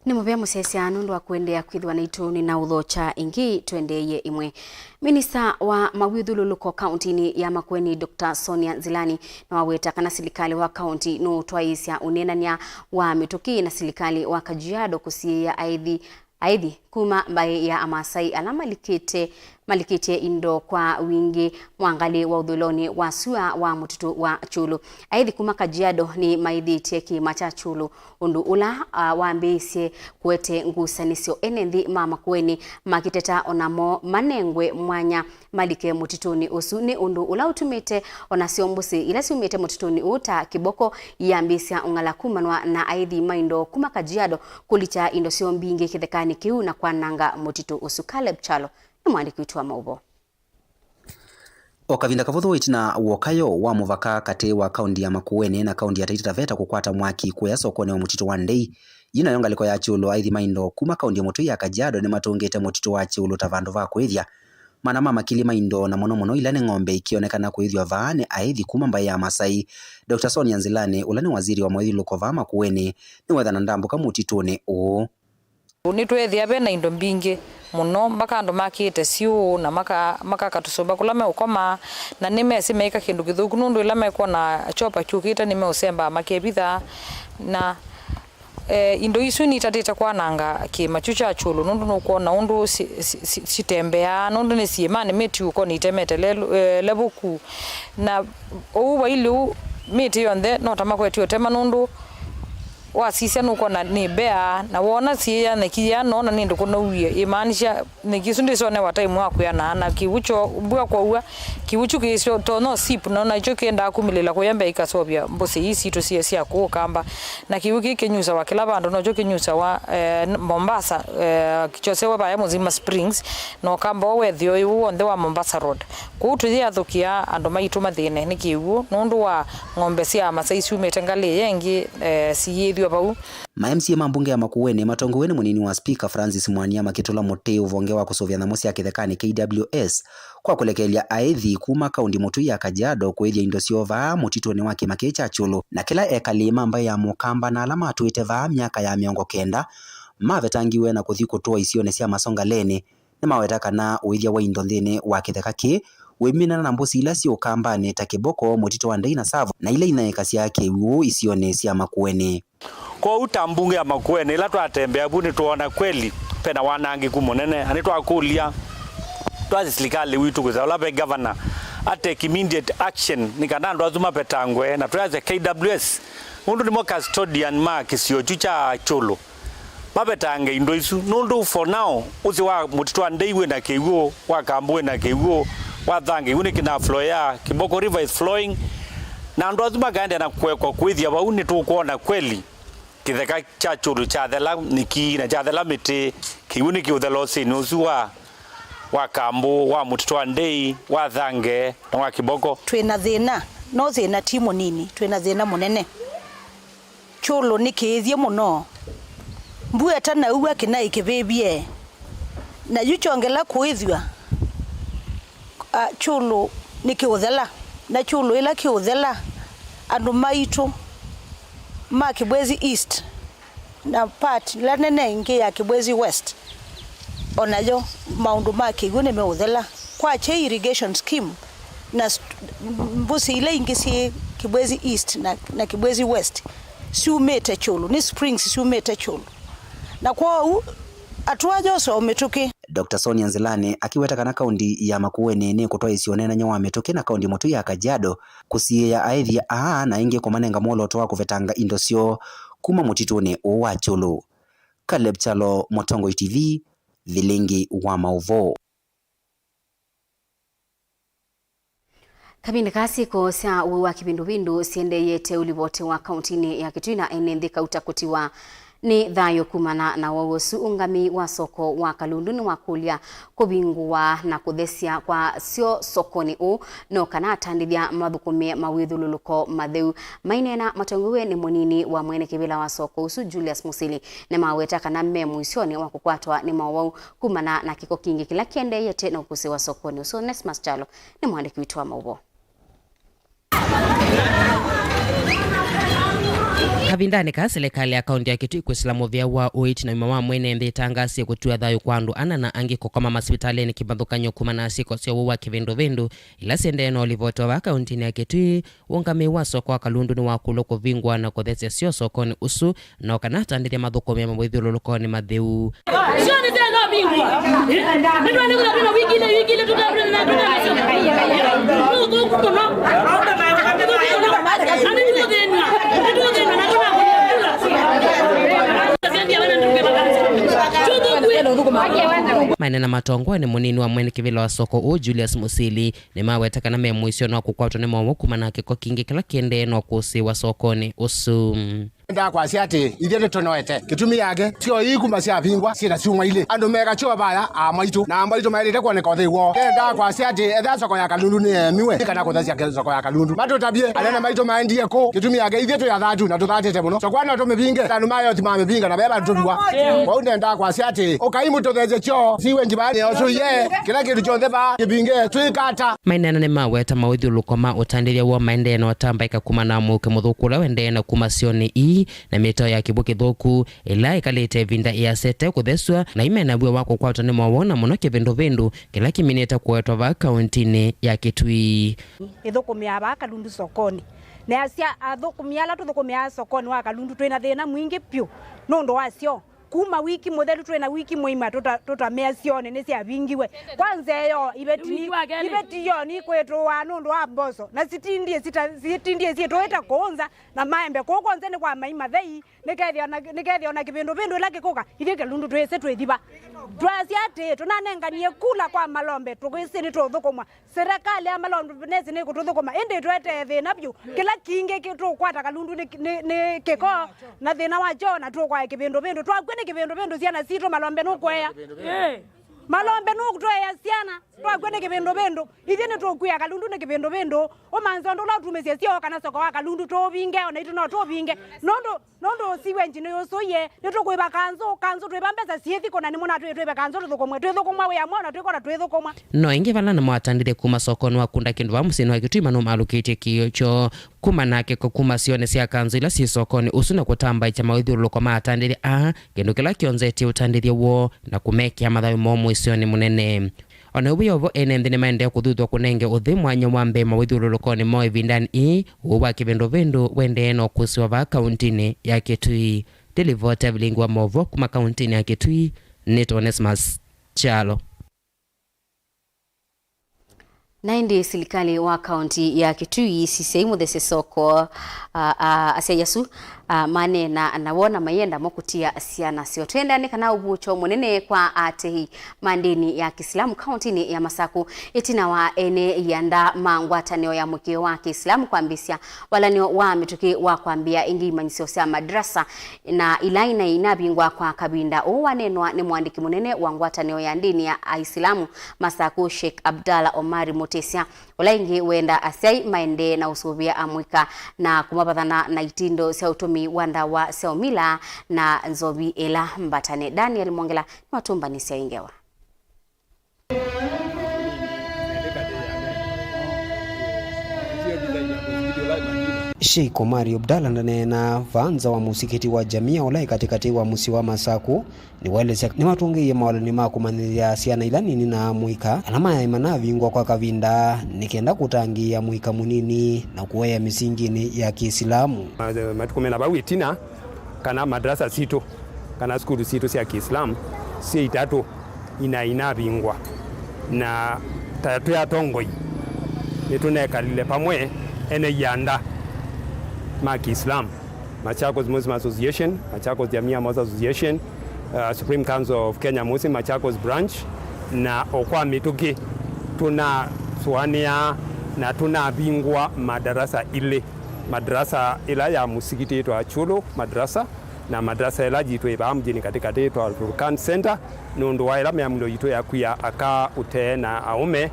Nĩ mũvea mũsyaĩĩsya nũndũ wa kũendeea kwĩthĩwa naitũ. Nĩnaũthokya ĩngĩ, tũendeeye ĩmwe. Minista wa mawĩthyũlũlũko kauntinĩ ya Makueni, Doctor Sonia Nzilani, nĩwaweta kana silikalĩ wa kaunti nũũtwaĩĩsya ũneenany'a wa mĩtũkĩ na silikalĩ wa Kajiado kũsiĩĩa aĩthi Aĩthi kuma mbaĩ ya Amasai ala malikĩte, malikĩtye indo kwa wingĩ mwangalĩ wa ũthũĩlonĩ wa sua wa mũtitũ wa Chulu. Aĩthi kuma Kajiado nĩmaĩthĩtye kĩĩma kya Chulu, ũndũ ũla, ah, wambĩĩisye kũete ngusanĩsyo ene nthĩ ma Makueni, makĩteta onamo manengwe mwanya malike mũtitũnĩ ũsu, nĩ ũndũ ũla ũtumĩte onasyo mbũsĩ ila syumĩte mũtitũnĩ ũũ ta kĩboko iyambĩĩsya ũng'ala kumanwa na aĩthi ma indo kuma Kajiado kũlikya indo syoo mbingĩ kĩthekanĩ kĩu na kwananga mũtitũ ũsu. Caleb Kyalo nĩ mwandĩki witũ wa maũvoo. O kavinda kavũthũ ĩtina wa ũkayo wa mũvaka katĩ wa kaunti ya Makueni na kaunti ya Taita Taveta kũkwata mwaki kũya sokonĩ wa mũtitũ wa Ndei, yu nayo ngalĩko ya Kyũlũ, aĩthi ma indo kuma kaunti ya Mũtũi ya Kajiado nĩmatũngĩte mũtitũ wa Kyũlũ ta vandũ va kũĩthya. Mana ma makili ma indo, na mũno mũno ila nĩ ng'ombe, ikĩonekana kũĩthw'a vaa nĩ aĩthi kuma mbaĩ ya Masai. Doctor Sonia Nzilani, ũla nĩ waziri wa mawĩthyũlũlũko vaa Makueni, nĩwethana ndambũka mũtitũnĩ ũũ. Nĩtweethĩa ve na indo mbingĩ mũno, mpaka andũ makĩĩte syũũ na maka-, makaka tũsũmba kũla meũkoma, na nĩmesĩ meĩka kĩndũ kĩthũku, nũndũ ĩla mekwona chopa kyũkĩte nĩmeũsembaa makevitha. Na, eh, indo isu nitatĩte kwananga kĩĩma kyu kya Kyũlũ, nũndũ nũkwona ũndũ si-, si-, si-, sitembeaa, nũndũ nĩ syĩmanĩ mĩtiũkonĩ itemete lelu-, eh, levũku. Na ũu vailĩ ũu mĩtĩ yonthe no ta makwetye ũtema, nũndũ wasisya nũkwona nĩ mbea, na wona syĩya nyeki yĩana ũna nĩ ndũkũ nauie, ĩmaanisha nyeki isu ndĩsyonewa time wa kwĩanaa na kĩw'ũ kyo mbua kwaua. Kĩw'ũ kyu kĩtonya sip, na nakyo kĩendaa kumĩlĩla kũya mbee ikaseũvya mbũsĩ ii sitũ sya, sya kũũ Kamba. Na kĩw'ũ kĩĩ kĩnyusawa kĩla vandũ, nokyo kĩnyusawa, eh, Mombasa, eh, kyosewa vaya Mzima Springs, na ũkamba ũũ wethĩo ũũ w'onthe wa Mombasa Road. Kwoou tũyĩathũkĩa andũ maitũ mathĩne nĩ kĩw'ũ nũndũ wa ng'ombe sya Masai syumĩte ngalĩ ĩya ĩngĩ, eh, siyĩthw'a vau. Ma M C A ma mbunge ya Makueni matongoew'e nĩ mũnini wa spika Francis Mwania makĩtũla mũtĩ ũvonge wa kũsũvĩa nyamũ sya kĩthekanĩ, K W S, kwa kũlekelya aĩthi kuma kaunti mũtũi ya Kajiado kũĩthya indo syoo vaa mũtitũnĩ wa kĩĩma kĩĩ kya Kyũlũ, na kĩla ekali ma mbaĩ ya Mũkamba na ala matũĩte vaa myaka ya mĩongo kenda mavetangiwe na kũthi kũtũa isionĩ sya Masongalenĩ. Nĩmaweta kana ũĩthya wa indo nthĩnĩ wa kĩtheka kĩĩ wĩminana na mbũsi ila syĩ Ũkambanĩ ta kĩboko, mũtitũ wa Ndei na Tsavo, na ila inaĩkasya kĩw'ũ isionĩ sya Makueni. Kwoou ta mbunge ya Makueni, ĩla twatembea vu, nĩtwoona kweli pena wanangĩku mũnene, na nĩtwakũlya twasye silikalĩ witũ kwĩsa ũla ve governor a take immediate action nĩ kana andũ asu mavetangwe, na twĩasya K W S, nũndũ nĩmo custodian ma kĩsio kyu kya Kyũlũ, mavetange indo isu, nũndũ for now ũsĩ wa mũtitũ wa Ndei wĩ na kĩw'ũ, wa Kambũ wĩ na kĩw'ũ, wa Thange kĩw'ũ nĩkĩnafloya, Kiboko River is flowing, na andũ asu makaendeea na kũekwa kũĩthya vau. Nĩtũkwona kweli kĩtheka kya Kyũlũ kyathela nyeki na kyathela mĩtĩ, kĩw'ũ nĩkĩũthela ũsĩnĩ ũsu wa, wa Kambũ, wa mũtitũ wa Ndei, wa Thange na wa Kiboko. Twĩ na thĩna, no thĩna ti mũnini, twĩ na thĩna mũnene. Kyũlũ nĩkĩĩthye mũno. Mbua ĩtanaua kĩnaĩ kĩvĩvye. Na yu kyongela kũĩthw'a, a, Kyũlũ nĩkĩũthela. Na Kyũlũ ĩla kĩũthela, andũ maitũ ma Kibwezi East na part ĩla nene ĩngĩ ya Kibwezi West, o nayo maũndũ ma kĩw'ũ nĩmeũthela. Kwakya irrigation scheme, na st-, mbũsĩ ila ingĩ syĩ Kibwezi East na, na Kibwezi West syumĩte Kyũlũ, nĩ springs syumĩte Kyũlũ. Na kwoou atũa yose o mĩtũkĩ. Doctor Sonia Nzilani akĩweta kana kaunti ya Makueni nĩkũtwaĩsya ũneenany'a wa mĩtũkĩ na kaunti mũtũi ya Kajiado kũsiĩĩa aĩthi aa na ĩngĩ kũmanenga mwolooto wa kũvetanga indo syoo kuma mũtitũnĩ ũũ wa Kyũlũ. Caleb Kyalo, Mũtongoi T V, Vilingi wa Maũvoo. Kavinda ka syĩko sya ũwau wa kĩvindũvindũ syendeeyete ũlivoti wa kauntinĩ ya Kitui na ene nthĩ kauta kũtiwa nĩ thayũ kumana na ũwau ũsu. Ũngamĩi wa soko wa Kalundu nĩwakũlya kũvingũwa na kũthesya kwa syo sokonĩ ũũ, no kana atandĩthya mathũkũmĩe mawĩthyũlũlũko matheu. Maineena matongoew'e nĩ mũnini wa mwene kĩvĩla wa soko ũsu, Julius Musili, nĩmaweta kana me mũisyonĩ wa kũkwatwa nĩ mowau kumana na kĩko kingĩ kĩla kĩendeeyete na ũkũsĩ wa sokonĩ ũsu. Onesmus Kyalo nĩ mwandĩki witũ wa maũvoo. Kavindanĩ kaa, silikalĩ ya kaunti ya Kitui kwĩsĩla mũvĩa wa ũiiti na ũima wa mwene nthĩ ĩtangasie kũtua thayũ kwa andũ ana na angĩ kũkoma masivitalĩnĩ kĩvathũkany'o kumana na syĩko sya ũwau wa kĩvindũvindũ ila syendee na ũlivoti wa vaa kauntinĩ ya Kitui. Ũngamĩi wa soko wa Kalundu nĩwakũlwa kũvingwa na kũthesya syo sokonĩ ũsu, no kana atandĩthya mathũkũmĩe mawĩthyũlũlũkonĩ matheu. Sio nĩ tena bingwa. Nĩ twende kũla tena wiki ile, wiki ile tũta-, tũta-, tũta-, nĩ ũthũku mũno. Nĩ tũthĩnwa. Nĩ tũthĩnwa na tũna-, Maneena matongoew'e nĩ mũnini wa mwene kĩvĩla wa soko ũũ, Julius Musili, nĩmaweta kana me mũisyonĩ wa kũkwatwa nĩ mowau kumana na kĩko kingĩ kĩla kĩendee na ũkũsĩ wa sokonĩ ũsu. Ndaa kwasya atĩ, ithyĩ nĩtũnoete. Kĩtumi yake, syoo ii kuma syavingwa, syĩ na syumwa ilĩ. Andũ meka kyoo vaya, aa maitũ, na aa maitũ maĩlĩte kwoneka ũthei woo. Ndaa kwasya atĩ, etha soko ya Kalundu nĩyeemiwe, nĩ kana kũthasya ke-, soko ya Kalundu. Matũtavye, anene maitũ maendie kũ? Kĩtumi yake, ithyĩ twĩ athatu, na tũthatĩte mũno. Soko ĩno tũmĩvinge, na andũ ma Earth mamĩvinga, na veva tũviwa. Wau nenda kwasya atĩ, ũkai mũtũthesye kyoo, siwe njiva nĩ ũsũie, kĩla kĩndũ kyonthe vaa kĩvinge, twĩkata. Maineena nĩmaweta maũthyũlũko ma ũtandĩthya woo maendee na ũtambaĩka kumana na mũuke mũthũku ũla ũendee na kuma syonĩ ii na mĩtao ya kĩw'ũ kĩthũku ĩla ĩkalĩte ĩvinda ĩasete kũthesw'a na imena w'o wa kũkwatwa nĩ mowau na mũno kĩvĩndũvĩndũ kĩla kĩminĩte kũetwa vaa kauntinĩ ya Kitui. Ĩthũkũmĩaa vaa Kalundu sokonĩ. Neasya athũkũmi ala tũthũkũmĩaa sokonĩ wa Kalundu twĩ na thĩna mwingĩ vyũ nũndũ wa syoo. Kuma wiki mũthelu twĩ na wiki mũima tũta-, tũtamea syonĩ nĩsyavingiwe. Kwanza ĩyo, iveti ni-, iveti yo nikwĩtũaa nũndũ wa mboso. Na sitindie sita-, sitindie syĩtũĩte kũũ nza na maembe kũũ kwonse nĩ kwa mai mathei. Nĩkethĩa ona, nĩkethĩa ona kĩvĩndũvĩndũ ĩla kĩkũka, ithyĩ Kalundu twĩsĩ twĩthiva. Twasya atĩ, tũnanenganie kula kwa malombe, tũkwĩsĩ nĩtũũthũkũmwa. Serikali ya malombe nĩsĩ nĩkũtũthũkũma, ĩndĩ ĩtũetee thĩna vyũ. Kĩla kingĩ kĩ-, tũkwata Kalundu nĩ, nĩ, nĩ kĩko na thĩna wa kyoo na tũkwae kĩvĩndũvĩndũ. Twakw'a nĩ kĩvĩndũvĩndũ syana sitũ malombe nũkũea. Ĩĩ. Malombe nũkũtũea syana. Twakw'a nĩ kĩvĩndũvĩndũ. Ithyĩ nĩtũkwĩa Kalundu nĩ kĩvĩndũvĩndũ. Ũmanze ũndũ ũla ũtumĩsye syoo kana soko wa Kalundu tũũvinge, o naitũ no tũũvinge. Nũndũ, nũndũ siwenji nĩyũsũie, nĩtũkwĩva kanzũ, kanzũ twĩva mbesa syĩthi kũna nĩmo na twĩ-, twĩve kanzũ tũthũkũmwe, twĩthũkũmwa wĩa mwaũ na twĩkona twĩthũkũmwa. No ĩngĩ vala nĩmo atandĩthye kuma sokonĩ wa kunda kĩndũ vaa mũsyĩnĩ wa Kitui manũmalũkĩtye kĩĩo kyoo kuma na kĩko kuma syonĩ sya kanzũ ila syĩ sokonĩ ũsu na kũtambaĩkya maũthyũlũlũko ma atandĩthya aa, kĩndũ kĩla kĩonzetye ũtandĩthya woo na kũmekĩa mathayũ moo mũisyonĩ mũnene. O na ũu wĩ o vo, ene nthĩ nĩmaendee kũthuthw'a kũnenge ũthĩ mwanya wa mbee mawĩthyũlũlũkonĩ moo ĩvindanĩ ĩĩ, ũũ wa kĩvĩndũvĩndũ wendee na ũkũsĩwa vaa kauntinĩ ya Kitui. Ndĩlivoti ya vilingi wa maũvoo kuma kauntinĩ ya Kitui, nĩtwa Onesmus Kyalo. Na ĩndĩ silikalĩ wa kaunti ya Kitui, C C I Mũthesya Soko, a, a, asyai asu, a, maneena na wona mayenda mo kũtia syana syoo. Twĩenda nĩ kana ũvuũkyo mũnene kwa atei ma ndĩni ya Kĩsilamu kauntinĩ ya Masaku, ĩtina wa ene ianda ma ngwatanĩo ya mũkĩo wa Kĩsilamu kwambĩsya walanĩo wa mĩtũkĩ wa kwambĩa ĩngĩ imanyĩsyo sya madrasa na ila ina inavingwa kwa kavinda. Ũũ waneenwa nĩ mũandĩki mũnene wa ngwatanĩo ya ndĩni ya Aisilamu Masaku, Sheikh Abdallah Omari Mutisya, ũla ĩngĩ wenda asyai maendee na ũsũvĩa amũika na kũmavathana na itindo sya ũtũmĩi wa ndawa sya ũmila na nzovi ĩla mbatane. Daniel Mwongela nĩwatũmbanĩsya ĩ ngewa. Sheikh Omari Abdallah ndaneenaa vaa nza wa mũsikiti wa Jamia ũla ĩ katĩkatĩ wa mũsyĩ wa Masaku. Nĩwaelesya nĩmatũngĩie mawalani ma kũmanyĩthya syana ila nini na amũika ala mayaĩ manavingwa kwa kavinda nĩ kenda kũtangĩĩa mũika mũnini na kũea mĩsinginĩ ya Kĩsilamu. Ma-, matukũ mena vau ĩtina, kana madrasa sitũ, kana sukulu sitũ sya Kĩislamu syĩ itatũ ina-, inavingwa, na ta twĩ atongoi nĩtũnekalile pamwe ene ianda ma Kĩislamu, Machakos Muslim Association, Machakos Jamia Mosque Association, uh, Supreme Council of Kenya Muslim Machakos Branch, na o kwa mĩtũkĩ tũnasũanĩaa na tũnavingũa madarasa ilĩ. Madrasa ĩla ya mũsikiti yĩtwa Chulu Madrasa, na madrasa ĩla yitũ ĩ vaa mjini katĩkatĩ yĩtwa Al Furqan Center, nũndũ wa ĩla mĩamũlo yitũ ya kwia aka ũtee na aũme.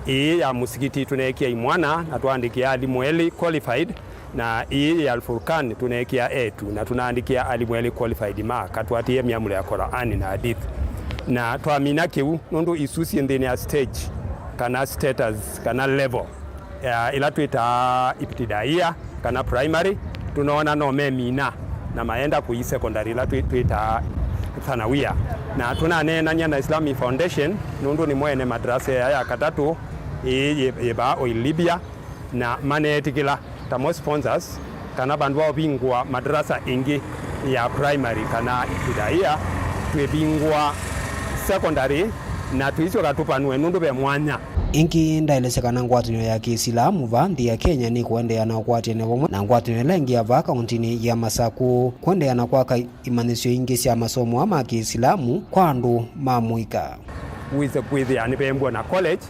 Ĩĩ ya mũsikiti tũneekia imwana na twaandĩkĩa alimũ elĩ qualified, na ĩĩ ya Al Furqan tũneekia etu na tũnaandĩkĩa alimũ elĩ qualified ma katwatĩĩe mĩamũlo ya Qur'an na hadith. Na twamina kĩu nũndũ isu syĩ nthĩnĩ ya stage kana status kana level ya ĩla twĩtaa ibtidaia kana primary, tũnoona no memina na mayenda kũi secondary ĩla twĩ-, twĩtaa thanawia. Na tũnaneenany'a na Islamic Foundation nũndũ nĩmo ene madrasa ĩya ya katatũ ĩĩ yĩ, yĩ vaa o Libya, na maneetĩkĩla ta mo sponsors kana vandũ va ũvingũa madarasa ĩngĩ ya primary kana ibtidaia, twĩvingũa secondary na tũisyoka tũpanũe nũndũ ve mwanya. Ĩngĩ, ndaelesya kana ngwatanĩo ya Kĩisilamu vaa nthĩ ya Kenya nĩkũendeea na ũkwatĩanĩo vamwe na ngwatanĩo ĩla ĩngĩ ya vaa kauntinĩ ya Masaku kũendeea na kwaka imanyĩsyo ingĩ sya masomo aa ma Kĩisilamu kwa andũ ma mũika. Wĩse kwĩthĩa nĩvembwa na college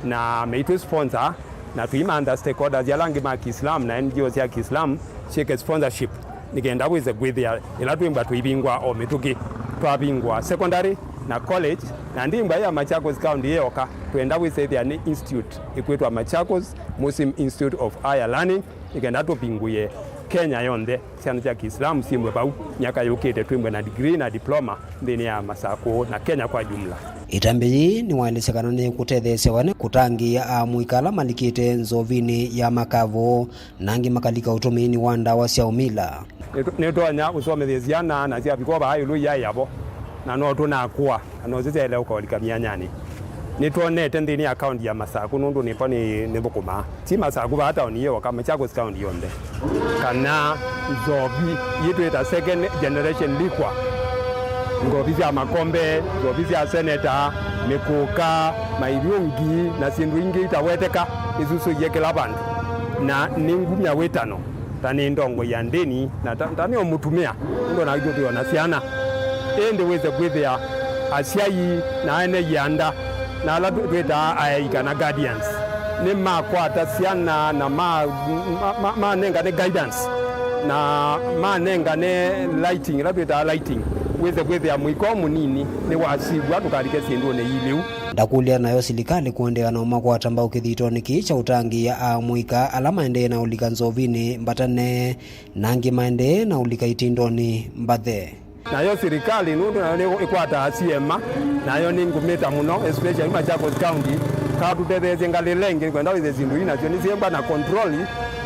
na meitwĩ sponsor, na tũimantha stakeholders ala angĩ ma Kiislamu na N G O sya Kiislamu syĩke sponsorship nĩ kenda wĩse kwĩthĩa ĩla twĩmbwa tũivingwa o mĩtũkĩ, twavingwa secondary na college, na ndimbwa ya Machakos County ĩyoka, twenda wĩse ĩthĩa nĩ institute ĩkwĩtwa Machakos Muslim Institute of Higher Learning, nĩ kenda tũvingũĩe Kenya yonthe, syana sya Kiislamu syĩmbwe vau, myaka yũkĩte twĩmbwe na degree na diploma nthĩnĩ ya Masakũ na Kenya kwa jumla. Ĩtambya yĩĩ nĩwaelesya kana nĩkũtetheesya vane kũtangĩĩa amũika ala malikĩte nzovinĩ ya makavo, na angĩ makalika ũtũmĩĩnĩ wa ndawa sya ũmila. Nĩtũ-, nĩtũtonya ũsomethya syana na syavika o vaa ĩũlũ iyaĩ yavo, na no tũnakũa, na no syo syaĩle ũkaũlika myanyanĩ. Nĩtwonete nthĩnĩ ya kaunti ya Masakũ, nũndũ nĩvo nĩ-, nĩthũkũmaa. Ti Masakũ vaa taoni ĩyoka, Machakos County yonthe. Kana nzovi yĩtwĩta second generation liquor. Nzovi sya makombe, nzovi sya seneta, mĩkũka, maivyũngi, na syĩndũ ingĩ itaweteka, isusũie kĩla vandũ. Na nĩ ngumya wĩtano, ta nĩ ndongoi ya ndĩni, na ta, ta nĩ o mũtumĩa, nũndũ na ithyĩ twĩ o na syana. Ĩndĩ wĩse kwĩthĩa asyai na ene ianda, na ala twĩ-, twĩtaa aei kana guardians, nĩmakwata syana na ma-, ma-, ma-, manengane guidance, na manengane lighting, ĩla twĩtaa lighting, wĩse kwĩthĩa mũika ũũ mũnini nĩwasivwa ndũkalike syĩndũnĩ ilĩu. Ndakũlya nayo silikalĩ kũendeea na ũmakwata mbau kĩthitonĩ kĩĩ kya ũtangĩĩa amũika ala maendee na ũlika nzovinĩ mbatane, na angĩ maendee na ũlika itindonĩ mbathe. Nayo silikalĩ, nũndũ nayo nĩ ĩkwataa syĩema, nayo nĩngũmĩta mũno, especially Machakos County, katũtetheesye ngalĩla ĩngĩ, nĩkwenda wĩthe syĩndũ ii nasyo nĩsyĩmbwa na control,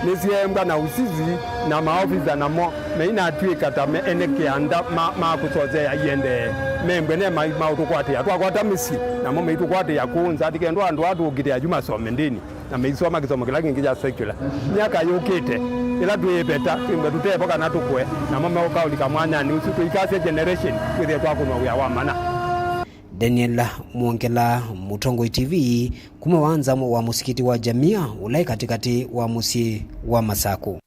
nĩsyĩmbwa na usizi, na maofisa namo meinatw'ĩka ta me ene kĩanda ma, ma kũsosea iendee, membwe ne ma, maũtũkwatĩa. Twakwata mĩsyĩ, namo meitũkwatĩa kũũ nza, ti kenda andũ aa tũũkĩte ayu masome ndĩni. Na meisoma kĩsomo kĩla kĩngĩ kya secular. Myaka yũkĩte, ĩla twĩĩveta, twĩmbwe tũtevo kana tũkũe, namo meũkaũlika mwanyanĩ ũsu, tũikasya generation, twĩthĩe twakũnwa wĩa wa mana. Daniel Mwongela, Mũtongoi T V, kuma wanza wa mũsikiti wa Jamia, ũla ĩ katĩkatĩ wa mũsyĩ wa Masakũ.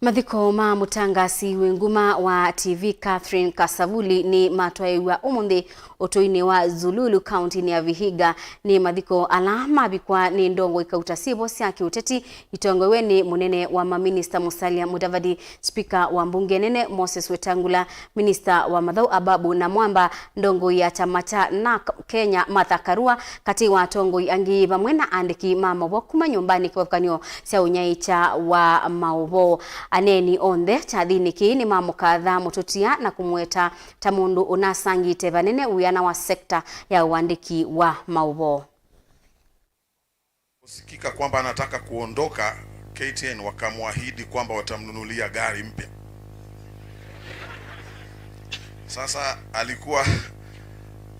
Mathiko ma mũtangasi wĩ nguma wa T V Catherine Kasavuli nĩ matwaĩw'a ũmũnthĩ ũtũinĩ wa Zululu, kauntinĩ ya Vihiga. Nĩ mathiko ala mavikwa nĩ ndongoi kauta syĩvo sya kĩũteti itongoew'e nĩ mũnene wa maminista Musalia Mudavadi, spika wa mbunge nene Moses Wetangula, minista wa mathaũ Ababu Namwamba, ndongoi ya kyama kya NARC Kenya Martha Karua, katĩ wa atongoi angĩ, vamwe na aandĩki ma maũvoo kuma nyũmbanĩ kĩvathũkany'o sya ũnyaĩĩkya wa maũvoo. Aneeni onthe kyathinĩ kĩĩ nĩmamũkatha mũtũtia na kũmũweta ta mũndũ ũnasangĩte vanene wĩana wa sekta ya ũandĩki wa maũvoo. Kusikika kwamba anataka kuondoka, K T N wakamwahidi kwamba watamnunulia gari mpya. Sasa alikuwa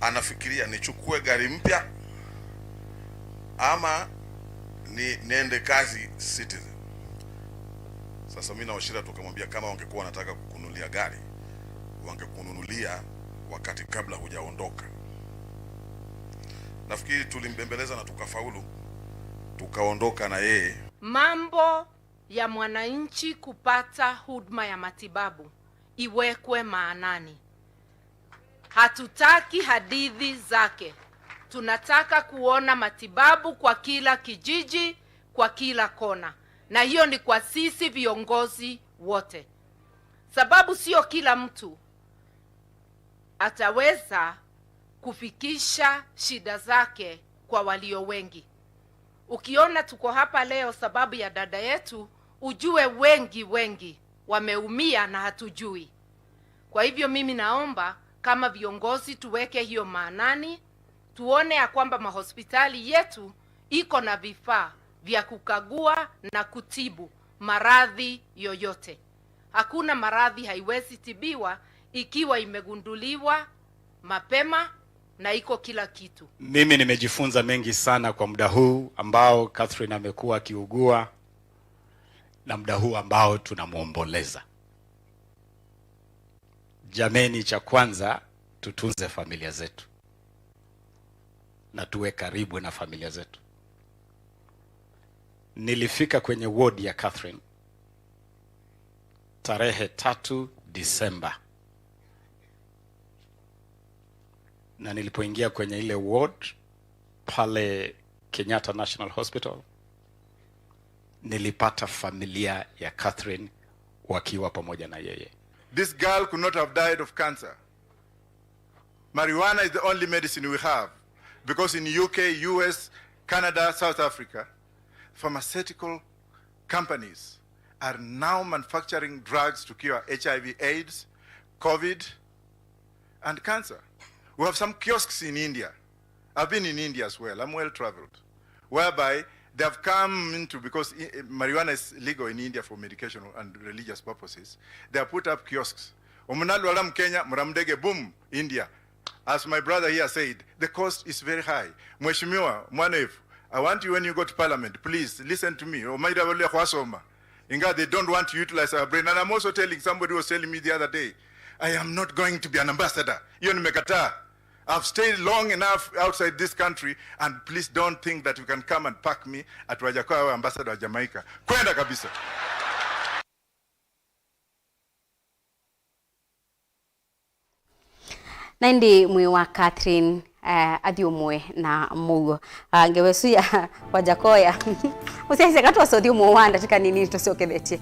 anafikiria nichukue gari mpya ama ni, niende kazi Citizen. Sasa mimi na Wachira tukamwambia kama wangekuwa wanataka kukununulia gari, wangekununulia wakati kabla hujaondoka. Nafikiri tulimbembeleza na tukafaulu, tukaondoka na yeye. Mambo ya mwananchi kupata huduma ya matibabu iwekwe maanani. Hatutaki hadithi zake. Tunataka kuona matibabu kwa kila kijiji, kwa kila kona. Na hiyo ni kwa sisi viongozi wote. Sababu sio kila mtu ataweza kufikisha shida zake kwa walio wengi. Ukiona tuko hapa leo sababu ya dada yetu, ujue wengi, wengi wameumia na hatujui. Kwa hivyo mimi naomba kama viongozi tuweke hiyo maanani, tuone ya kwamba mahospitali yetu iko na vifaa vya kukagua na kutibu maradhi yoyote. Hakuna maradhi haiwezi tibiwa ikiwa imegunduliwa mapema na iko kila kitu. Mimi nimejifunza mengi sana kwa muda huu ambao Catherine amekuwa akiugua na muda huu ambao tunamwomboleza. Jameni, cha kwanza tutunze familia zetu na tuwe karibu na familia zetu. Nilifika kwenye ward ya Catherine tarehe tatu Disemba, na nilipoingia kwenye ile ward pale Kenyatta National Hospital, nilipata familia ya Catherine wakiwa pamoja na yeye. This girl could not have died of cancer. Marijuana is the only medicine we have, because in U K, U S, Canada, South Africa, pharmaceutical companies are now manufacturing drugs to cure H I V, AIDS, COVID, and cancer. We have some kiosks in India. I've been in India as well. I'm well traveled. Whereby they have come into, because i-, marijuana is legal in India for medication and religious purposes, they have put up kiosks. Omundu alwala mu Kenya, muramdege, boom, India. As my brother here said, the cost is very high. Mheshimiwa, mwanefu, I want you, when you go to parliament, please listen to me. Omaira wale kwasoma. Inga, they don't want to utilize our brain. And I'm also telling, somebody was telling me the other day, I am not going to be an ambassador. Hiyo nimekataa. I've stayed long enough outside this country, and please don't think that you can come and pack me at Wajakoya, ambassador wa Jamaica. Kwenda kabisa. Na ĩndĩ mwĩĩ wa Catherine, eh, athyũmũe na mũuo. Ah, ngewa ĩsu ya Wajakoya. Mũsyaĩĩsya katwasa ũthyũmũo wa ndatĩka nini tũsyokethetye.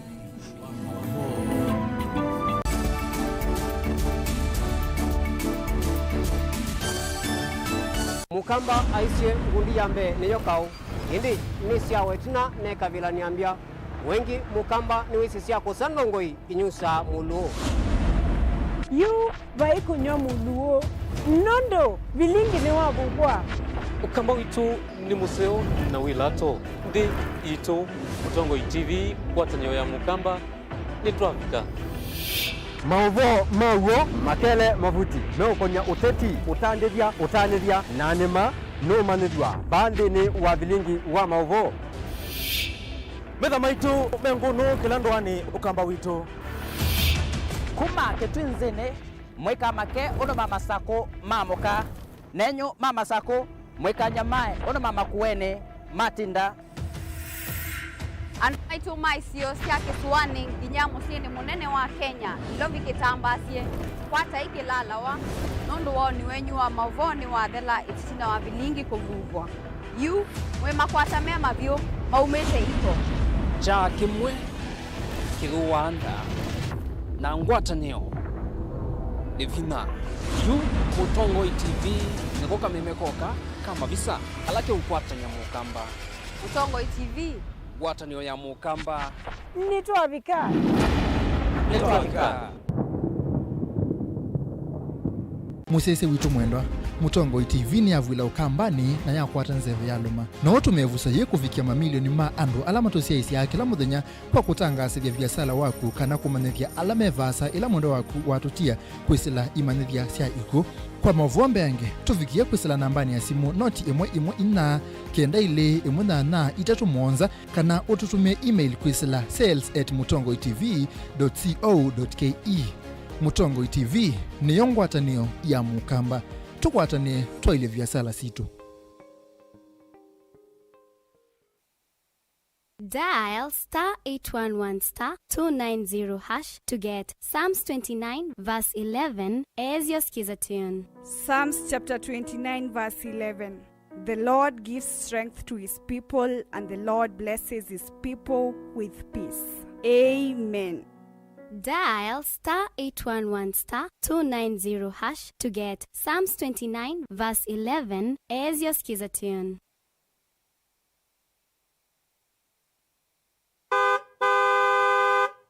Mũkamba aisye ngundi ya mbee nĩyo kaũ, ĩndĩ nĩsyawa ĩtina mekavĩlanĩa mbya. Wengĩ Mũkamba nĩwĩsĩ sya kũsa ndongoi inyusaa mũlũũ. Yu vai kũnyw'a mũlũũ, nũndũ vilingi nĩwavuvwa. Ũkamba witũ nĩ mũseo na wĩ lato. Nthĩ itũ, Mũtongoi T V, ngwatanĩo ya Mũkamba, nĩtwavika. Maũvoo ma w'o makele mavuti meũkonya ũteti, ũtandĩthya, ũtanĩthya, na nĩma nũũmanyĩthw'a vaa nthĩnĩ wa vilingi wa maũvoo. Metha maitũ me ngũnũ kĩla ndũanĩ Ũkamba witũ. Kuma Kĩtwinzĩnĩ, mũikamake ũndũ ma masakũ maamũka, nenyu ma masakũ mũikanyamae ũndũ ma makuenĩ matinda. Andũ maitũ ma isio sya kĩsũanĩ nginya mũsyĩnĩ mũnene wa Kenya, Nairobi kĩtambaasye, kwatai kĩlalawa, nũndũ woni wenyu wa maũvoo nĩwathela ĩtina wa vilingi kũvuvwa. Yu, mwĩ makwata me mavyũ maumĩte iko. Kyaa kĩmwe kĩthũaa nda, na ngwatanĩo nĩ vinya. Yu Mũtongoi T V nĩko kameme koka ka mavisa kala keũkwatany'a Mũkamba. Mũtongoi T V. Ngwatanĩo ya Mũkamba. Nĩtwavika. Nĩtwavika. Mũsyaĩĩsya witũ mwendwa, Mũtongoi T V nĩyavw'ĩla Ũkambanĩ na yakwata nzeve yalũma. No tũmĩvusa yĩ kũvikĩa mamilioni ma andũ ala matũsyaĩĩsyaa kĩla mũthenya kwa kũtangaasĩthya viasala waku kana kũmanyĩthya ala me vaasa ĩla mwendwa waku watũtia kwĩsĩla imanyĩthya sya ikw'ũ. Kwa maũvoo mbeange, tũvikĩe kwĩsĩla nambanĩ ya simũ noti ĩmwe ĩmwe inya kenda ilĩ ĩmwe nyanya itatũ mũonza, kana ũtũtũmĩe email kwĩsĩla sales at mũtongoi T V dot co dot K E. Mũtongoi T V nĩyo ngwatanĩo ya Mũkamba. Tũkwatanĩe twaĩlye viasala sitũ. Dial star eight one one star two nine zero hash to get Psalms twenty-nine verse eleven as your Skiza tune. Psalms chapter twenty-nine verse eleven. The Lord gives strength to his people, and the Lord blesses his people with peace. Amen. Dial star eight one one star two nine zero hash to get Psalms twenty-nine verse eleven as your Skiza tune.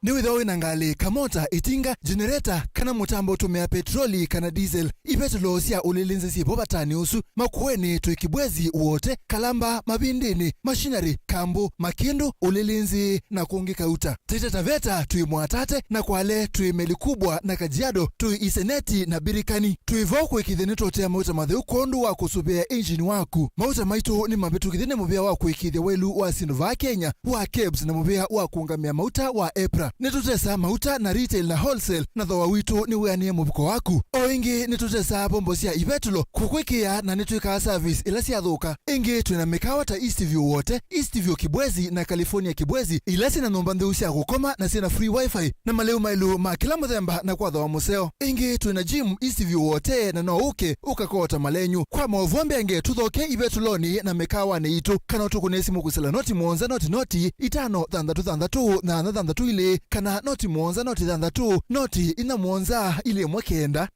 Nĩwĩthĩwa wĩ na ngalĩ, kamota, ĩtinga, jenereta, kana mũtambo ũtũmĩaa petroli kana diesel. Ivetelo sya ũlĩlĩnzĩ syĩ vo vatanĩ ũsu, makuenĩ twĩ Kibwezi, Wote, Kalamba, Mavindĩnĩ, Machinery, Kambũ, Makĩndũ, ũlĩlĩnzĩ, na kũngĩ kauta. Taita Taveta twĩ Mwatate, na Kwale twĩ Meli Kubwa na Kajiado, twĩ Iseneti na Birikani. Twĩ vo kũĩkĩĩthya nĩtũũtea mauta matheu kwondũ wa kũsũvĩa engine waku. Mauta maitũ nĩmavĩtũkĩthye nĩ mũvĩa wa kũĩkĩĩthya waĩlu wa syĩndũ vaa Kenya wa kebs na mũvĩa wa kũũngamĩa mauta wa EPRA. Nĩtũtesaa mauta na retail na wholesale, na thooa witũ nĩwĩanĩe mũvuko waku. O ĩngĩ, nĩtũtesaa mbombo sya ivetũlo kũkwĩkĩĩa, na nĩtwĩkaa service ĩla syathũka. Ĩngĩ, twĩ na mĩkawa ta Eastview Wote, Eastview Kibwezi, na California Kibwezi, ila syĩ na nyũmba ntheu sya kũkoma na syĩ na free wifi, na malĩu maĩlu ma kĩla mũthemba na kwa thooa mũseo. Ĩngĩ, twĩ na gym Eastview Wote, na no ũke ũkakoota malenyu. Kwa maũvoo mbeange, tũthoke ivetũlonĩ na mĩkawanĩ itũ, kana ũtũkũne simũ kwĩsĩla noti mũonza noti noti itano thanthatũ thanthatũ na thanthatũ ilĩ, kana noti mũonza noti thanthatũ noti inya mũonza ilĩ ĩmwe kenda.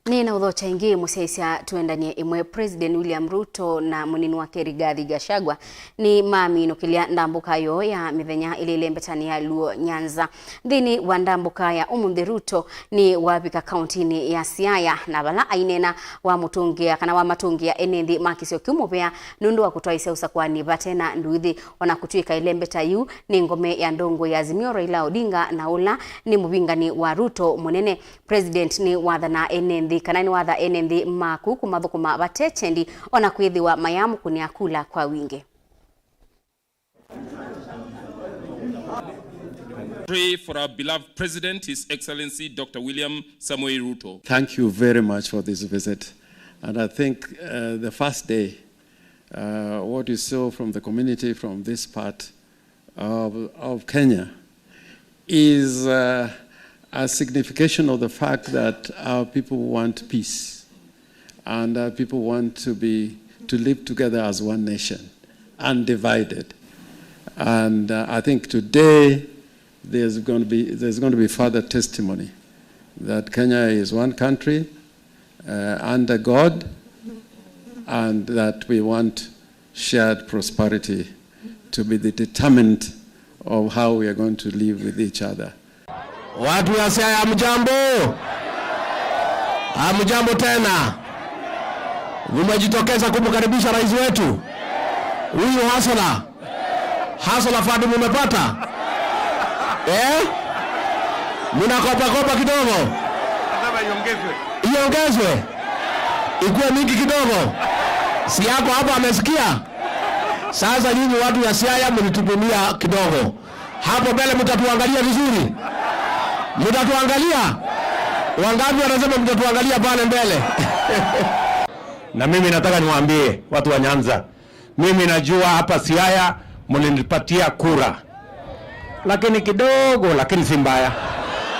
Nĩ na ũthokya ĩngĩ mũsyaĩĩsya tũendanie ĩmwe. President William Ruto na mũnini wake Rigathi Gachagua nĩmaminũkĩlya ndambũka yoo ya mĩthenya ĩlĩ ĩlembetanĩ ya Luo Nyanza. Nthĩnĩ wa ndambũka ya ũmũnthĩ, Ruto nĩwavika kauntinĩ ya Siaya, na vala aineena wamũtũngĩa kana wamatũngĩa ene nthĩ ma kĩsio kĩu mũvea nũndũ wa kũtwaĩsya ũsakũanĩ vate na nduuthĩ. O na kũtw'ĩka ĩlembeta yĩu nĩ ngome ya ndongoi ya Azimio Raila Odinga na ũla nĩ mũvingani wa Ruto mũnene, President nĩwathanaa ene nthĩ, kana nĩwatha ene nthĩ maku kũmathũkũma vate kyendi, o na kwĩthĩwa mayamũkũnĩa kula kwa wingĩ. Pray for our beloved President, His Excellency Doctor William Samoei Ruto. Thank you very much for this visit. And I think, uh, the first day, uh, what you saw from the community from this part of, of Kenya is, uh, a signification of the fact that our people want peace and our people want to be, to live together as one nation, undivided. And, uh, I think today there's going to be, there's going to be further testimony that Kenya is one country, uh, under God, and that we want shared prosperity to be the determinant of how we are going to live with each other. Watu ya Siaya, hamjambo? Hamjambo tena? Mumejitokeza kumkaribisha rais wetu huyu hasla? Hasla fund mumepata? Eh? Mnakopa kopa kidogo? Nataka iongezwe. Iongezwe? Ikuwe mingi kidogo? Si yako hapa amesikia? Sasa nyinyi watu ya Siaya mlitutumia kidogo. Hapo mbele mtatuangalia vizuri? Mtatuangalia? Wangapi wanasema mtatuangalia pale mbele? Na mimi nataka niwaambie watu wa Nyanza, mimi najua hapa Siaya mlinipatia kura, lakini kidogo, lakini si mbaya.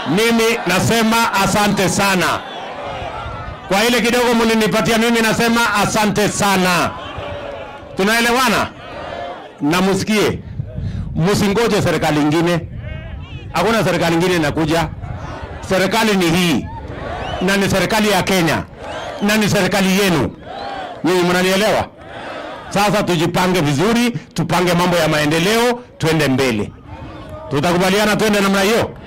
Mimi nasema asante sana kwa ile kidogo mlinipatia, mimi nasema asante sana. Tunaelewana? Na musikie, musingoje serikali ingine. Hakuna serikali ingine inakuja. Serikali ni hii, na ni serikali ya Kenya, na ni serikali yenu. Nyinyi mnanielewa? Sasa tujipange vizuri, tupange mambo ya maendeleo, twende mbele. Tutakubaliana twende namna hiyo?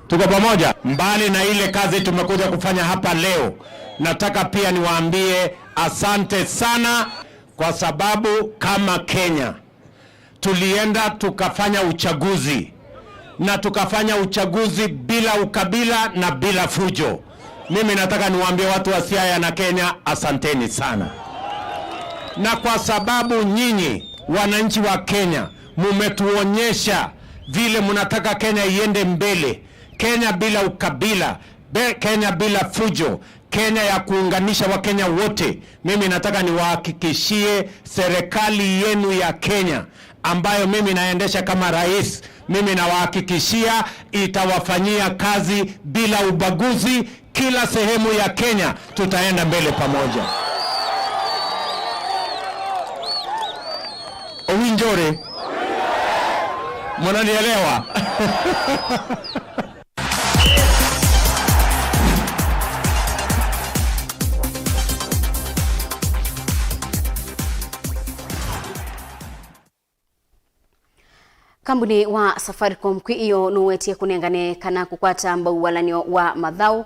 Tuko pamoja? Mbali na ile kazi tumekuja kufanya hapa leo, nataka pia niwaambie asante sana, kwa sababu kama Kenya tulienda tukafanya uchaguzi, na tukafanya uchaguzi bila ukabila na bila fujo. Mimi nataka niwaambie watu wa Siaya na Kenya, asanteni sana. Na kwa sababu nyinyi wananchi wa Kenya mumetuonyesha vile mnataka Kenya iende mbele, Kenya bila ukabila, be-, Kenya bila fujo, Kenya ya kuunganisha Wakenya wote, mimi nataka niwahakikishie serikali yenu ya Kenya ambayo mimi naendesha kama rais, mimi nawahakikishia itawafanyia kazi bila ubaguzi. Kila sehemu ya Kenya tutaenda mbele pamoja. Owinjore, mnanielewa? Kambuni wa Safaricom kwĩ ĩyoo nũwetie kũnengane kana kũkwata mbau walany'o wa mathaũ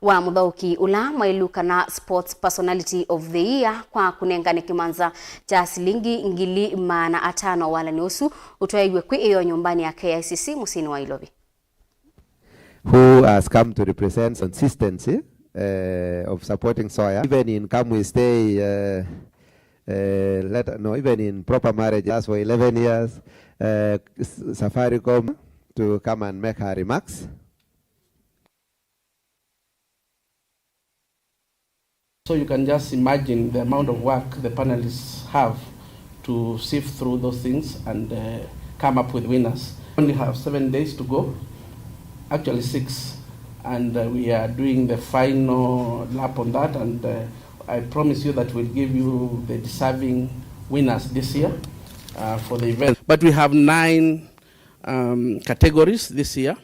wa mũthaũki ũla mwaĩlu kana Sports Personality of the Year kwa kũnengane kĩmanza kya silingi ngili maana atano. Walany'o ũsu ũtwaĩiw'e kwĩ ĩyoo nyũmbanĩ ya K I C C mũsyĩnĩ wa Ilovi. who has come to represent consistency uh, of supporting Soya, even in Kamwi Stay, uh, uh, let, no, even in Proper Marriage, that's for eleven years, uh, Safaricom to come and make her remarks. So you can just imagine the amount of work the panelists have to sift through those things and uh, come up with winners. We only have seven days to go, actually six, and uh, we are doing the final lap on that, and uh, I promise you that we'll give you the deserving winners this year uh, for the event. But we have nine um, categories this year.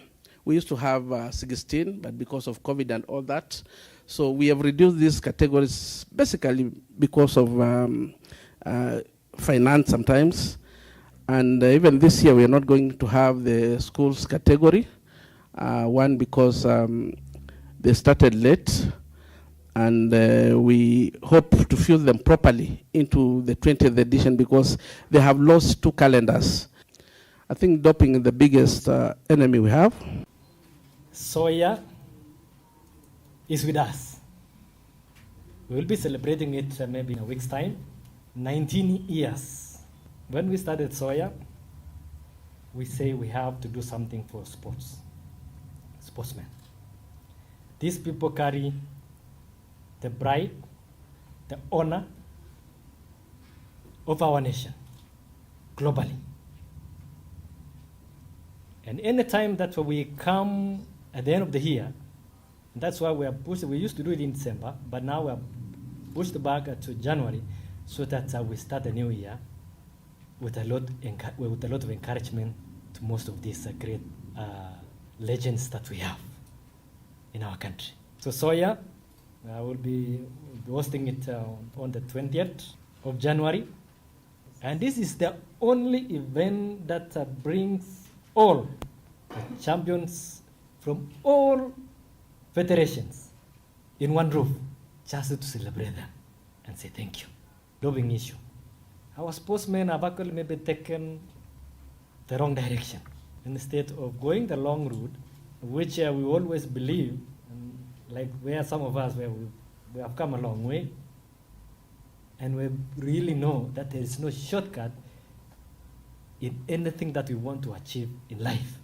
We used to have uh, sixteen, but because of COVID and all that, so we have reduced these categories basically because of um, uh, finance sometimes. And uh, even this year, we are not going to have the schools category. Uh, one, because um, they started late, and uh, we hope to fill them properly into the twentieth edition because they have lost two calendars. I think doping is the biggest uh, enemy we have. Soya is with us. We will be celebrating it uh, maybe in a week's time. nineteen years. When we started Soya, we say we have to do something for sports, sportsmen. These people carry the pride, the honor of our nation globally. And anytime that we come at the end of the year, and that's why we are pushed, we used to do it in December, but now we are pushed back to January so that uh, we start the new year with a lot, with a lot of encouragement to most of these uh, great uh, legends that we have in our country. So Soya uh, will be hosting it uh, on the twentieth of January. And this is the only event that uh, brings all the champions from all federations in one roof just to celebrate them and say thank you. Doping issue. Our sportsmen have actually maybe taken the wrong direction instead of going the long route, which uh, we always believe, and like where some of us where we, we have come a long way, and we really know that there is no shortcut in anything that we want to achieve in life.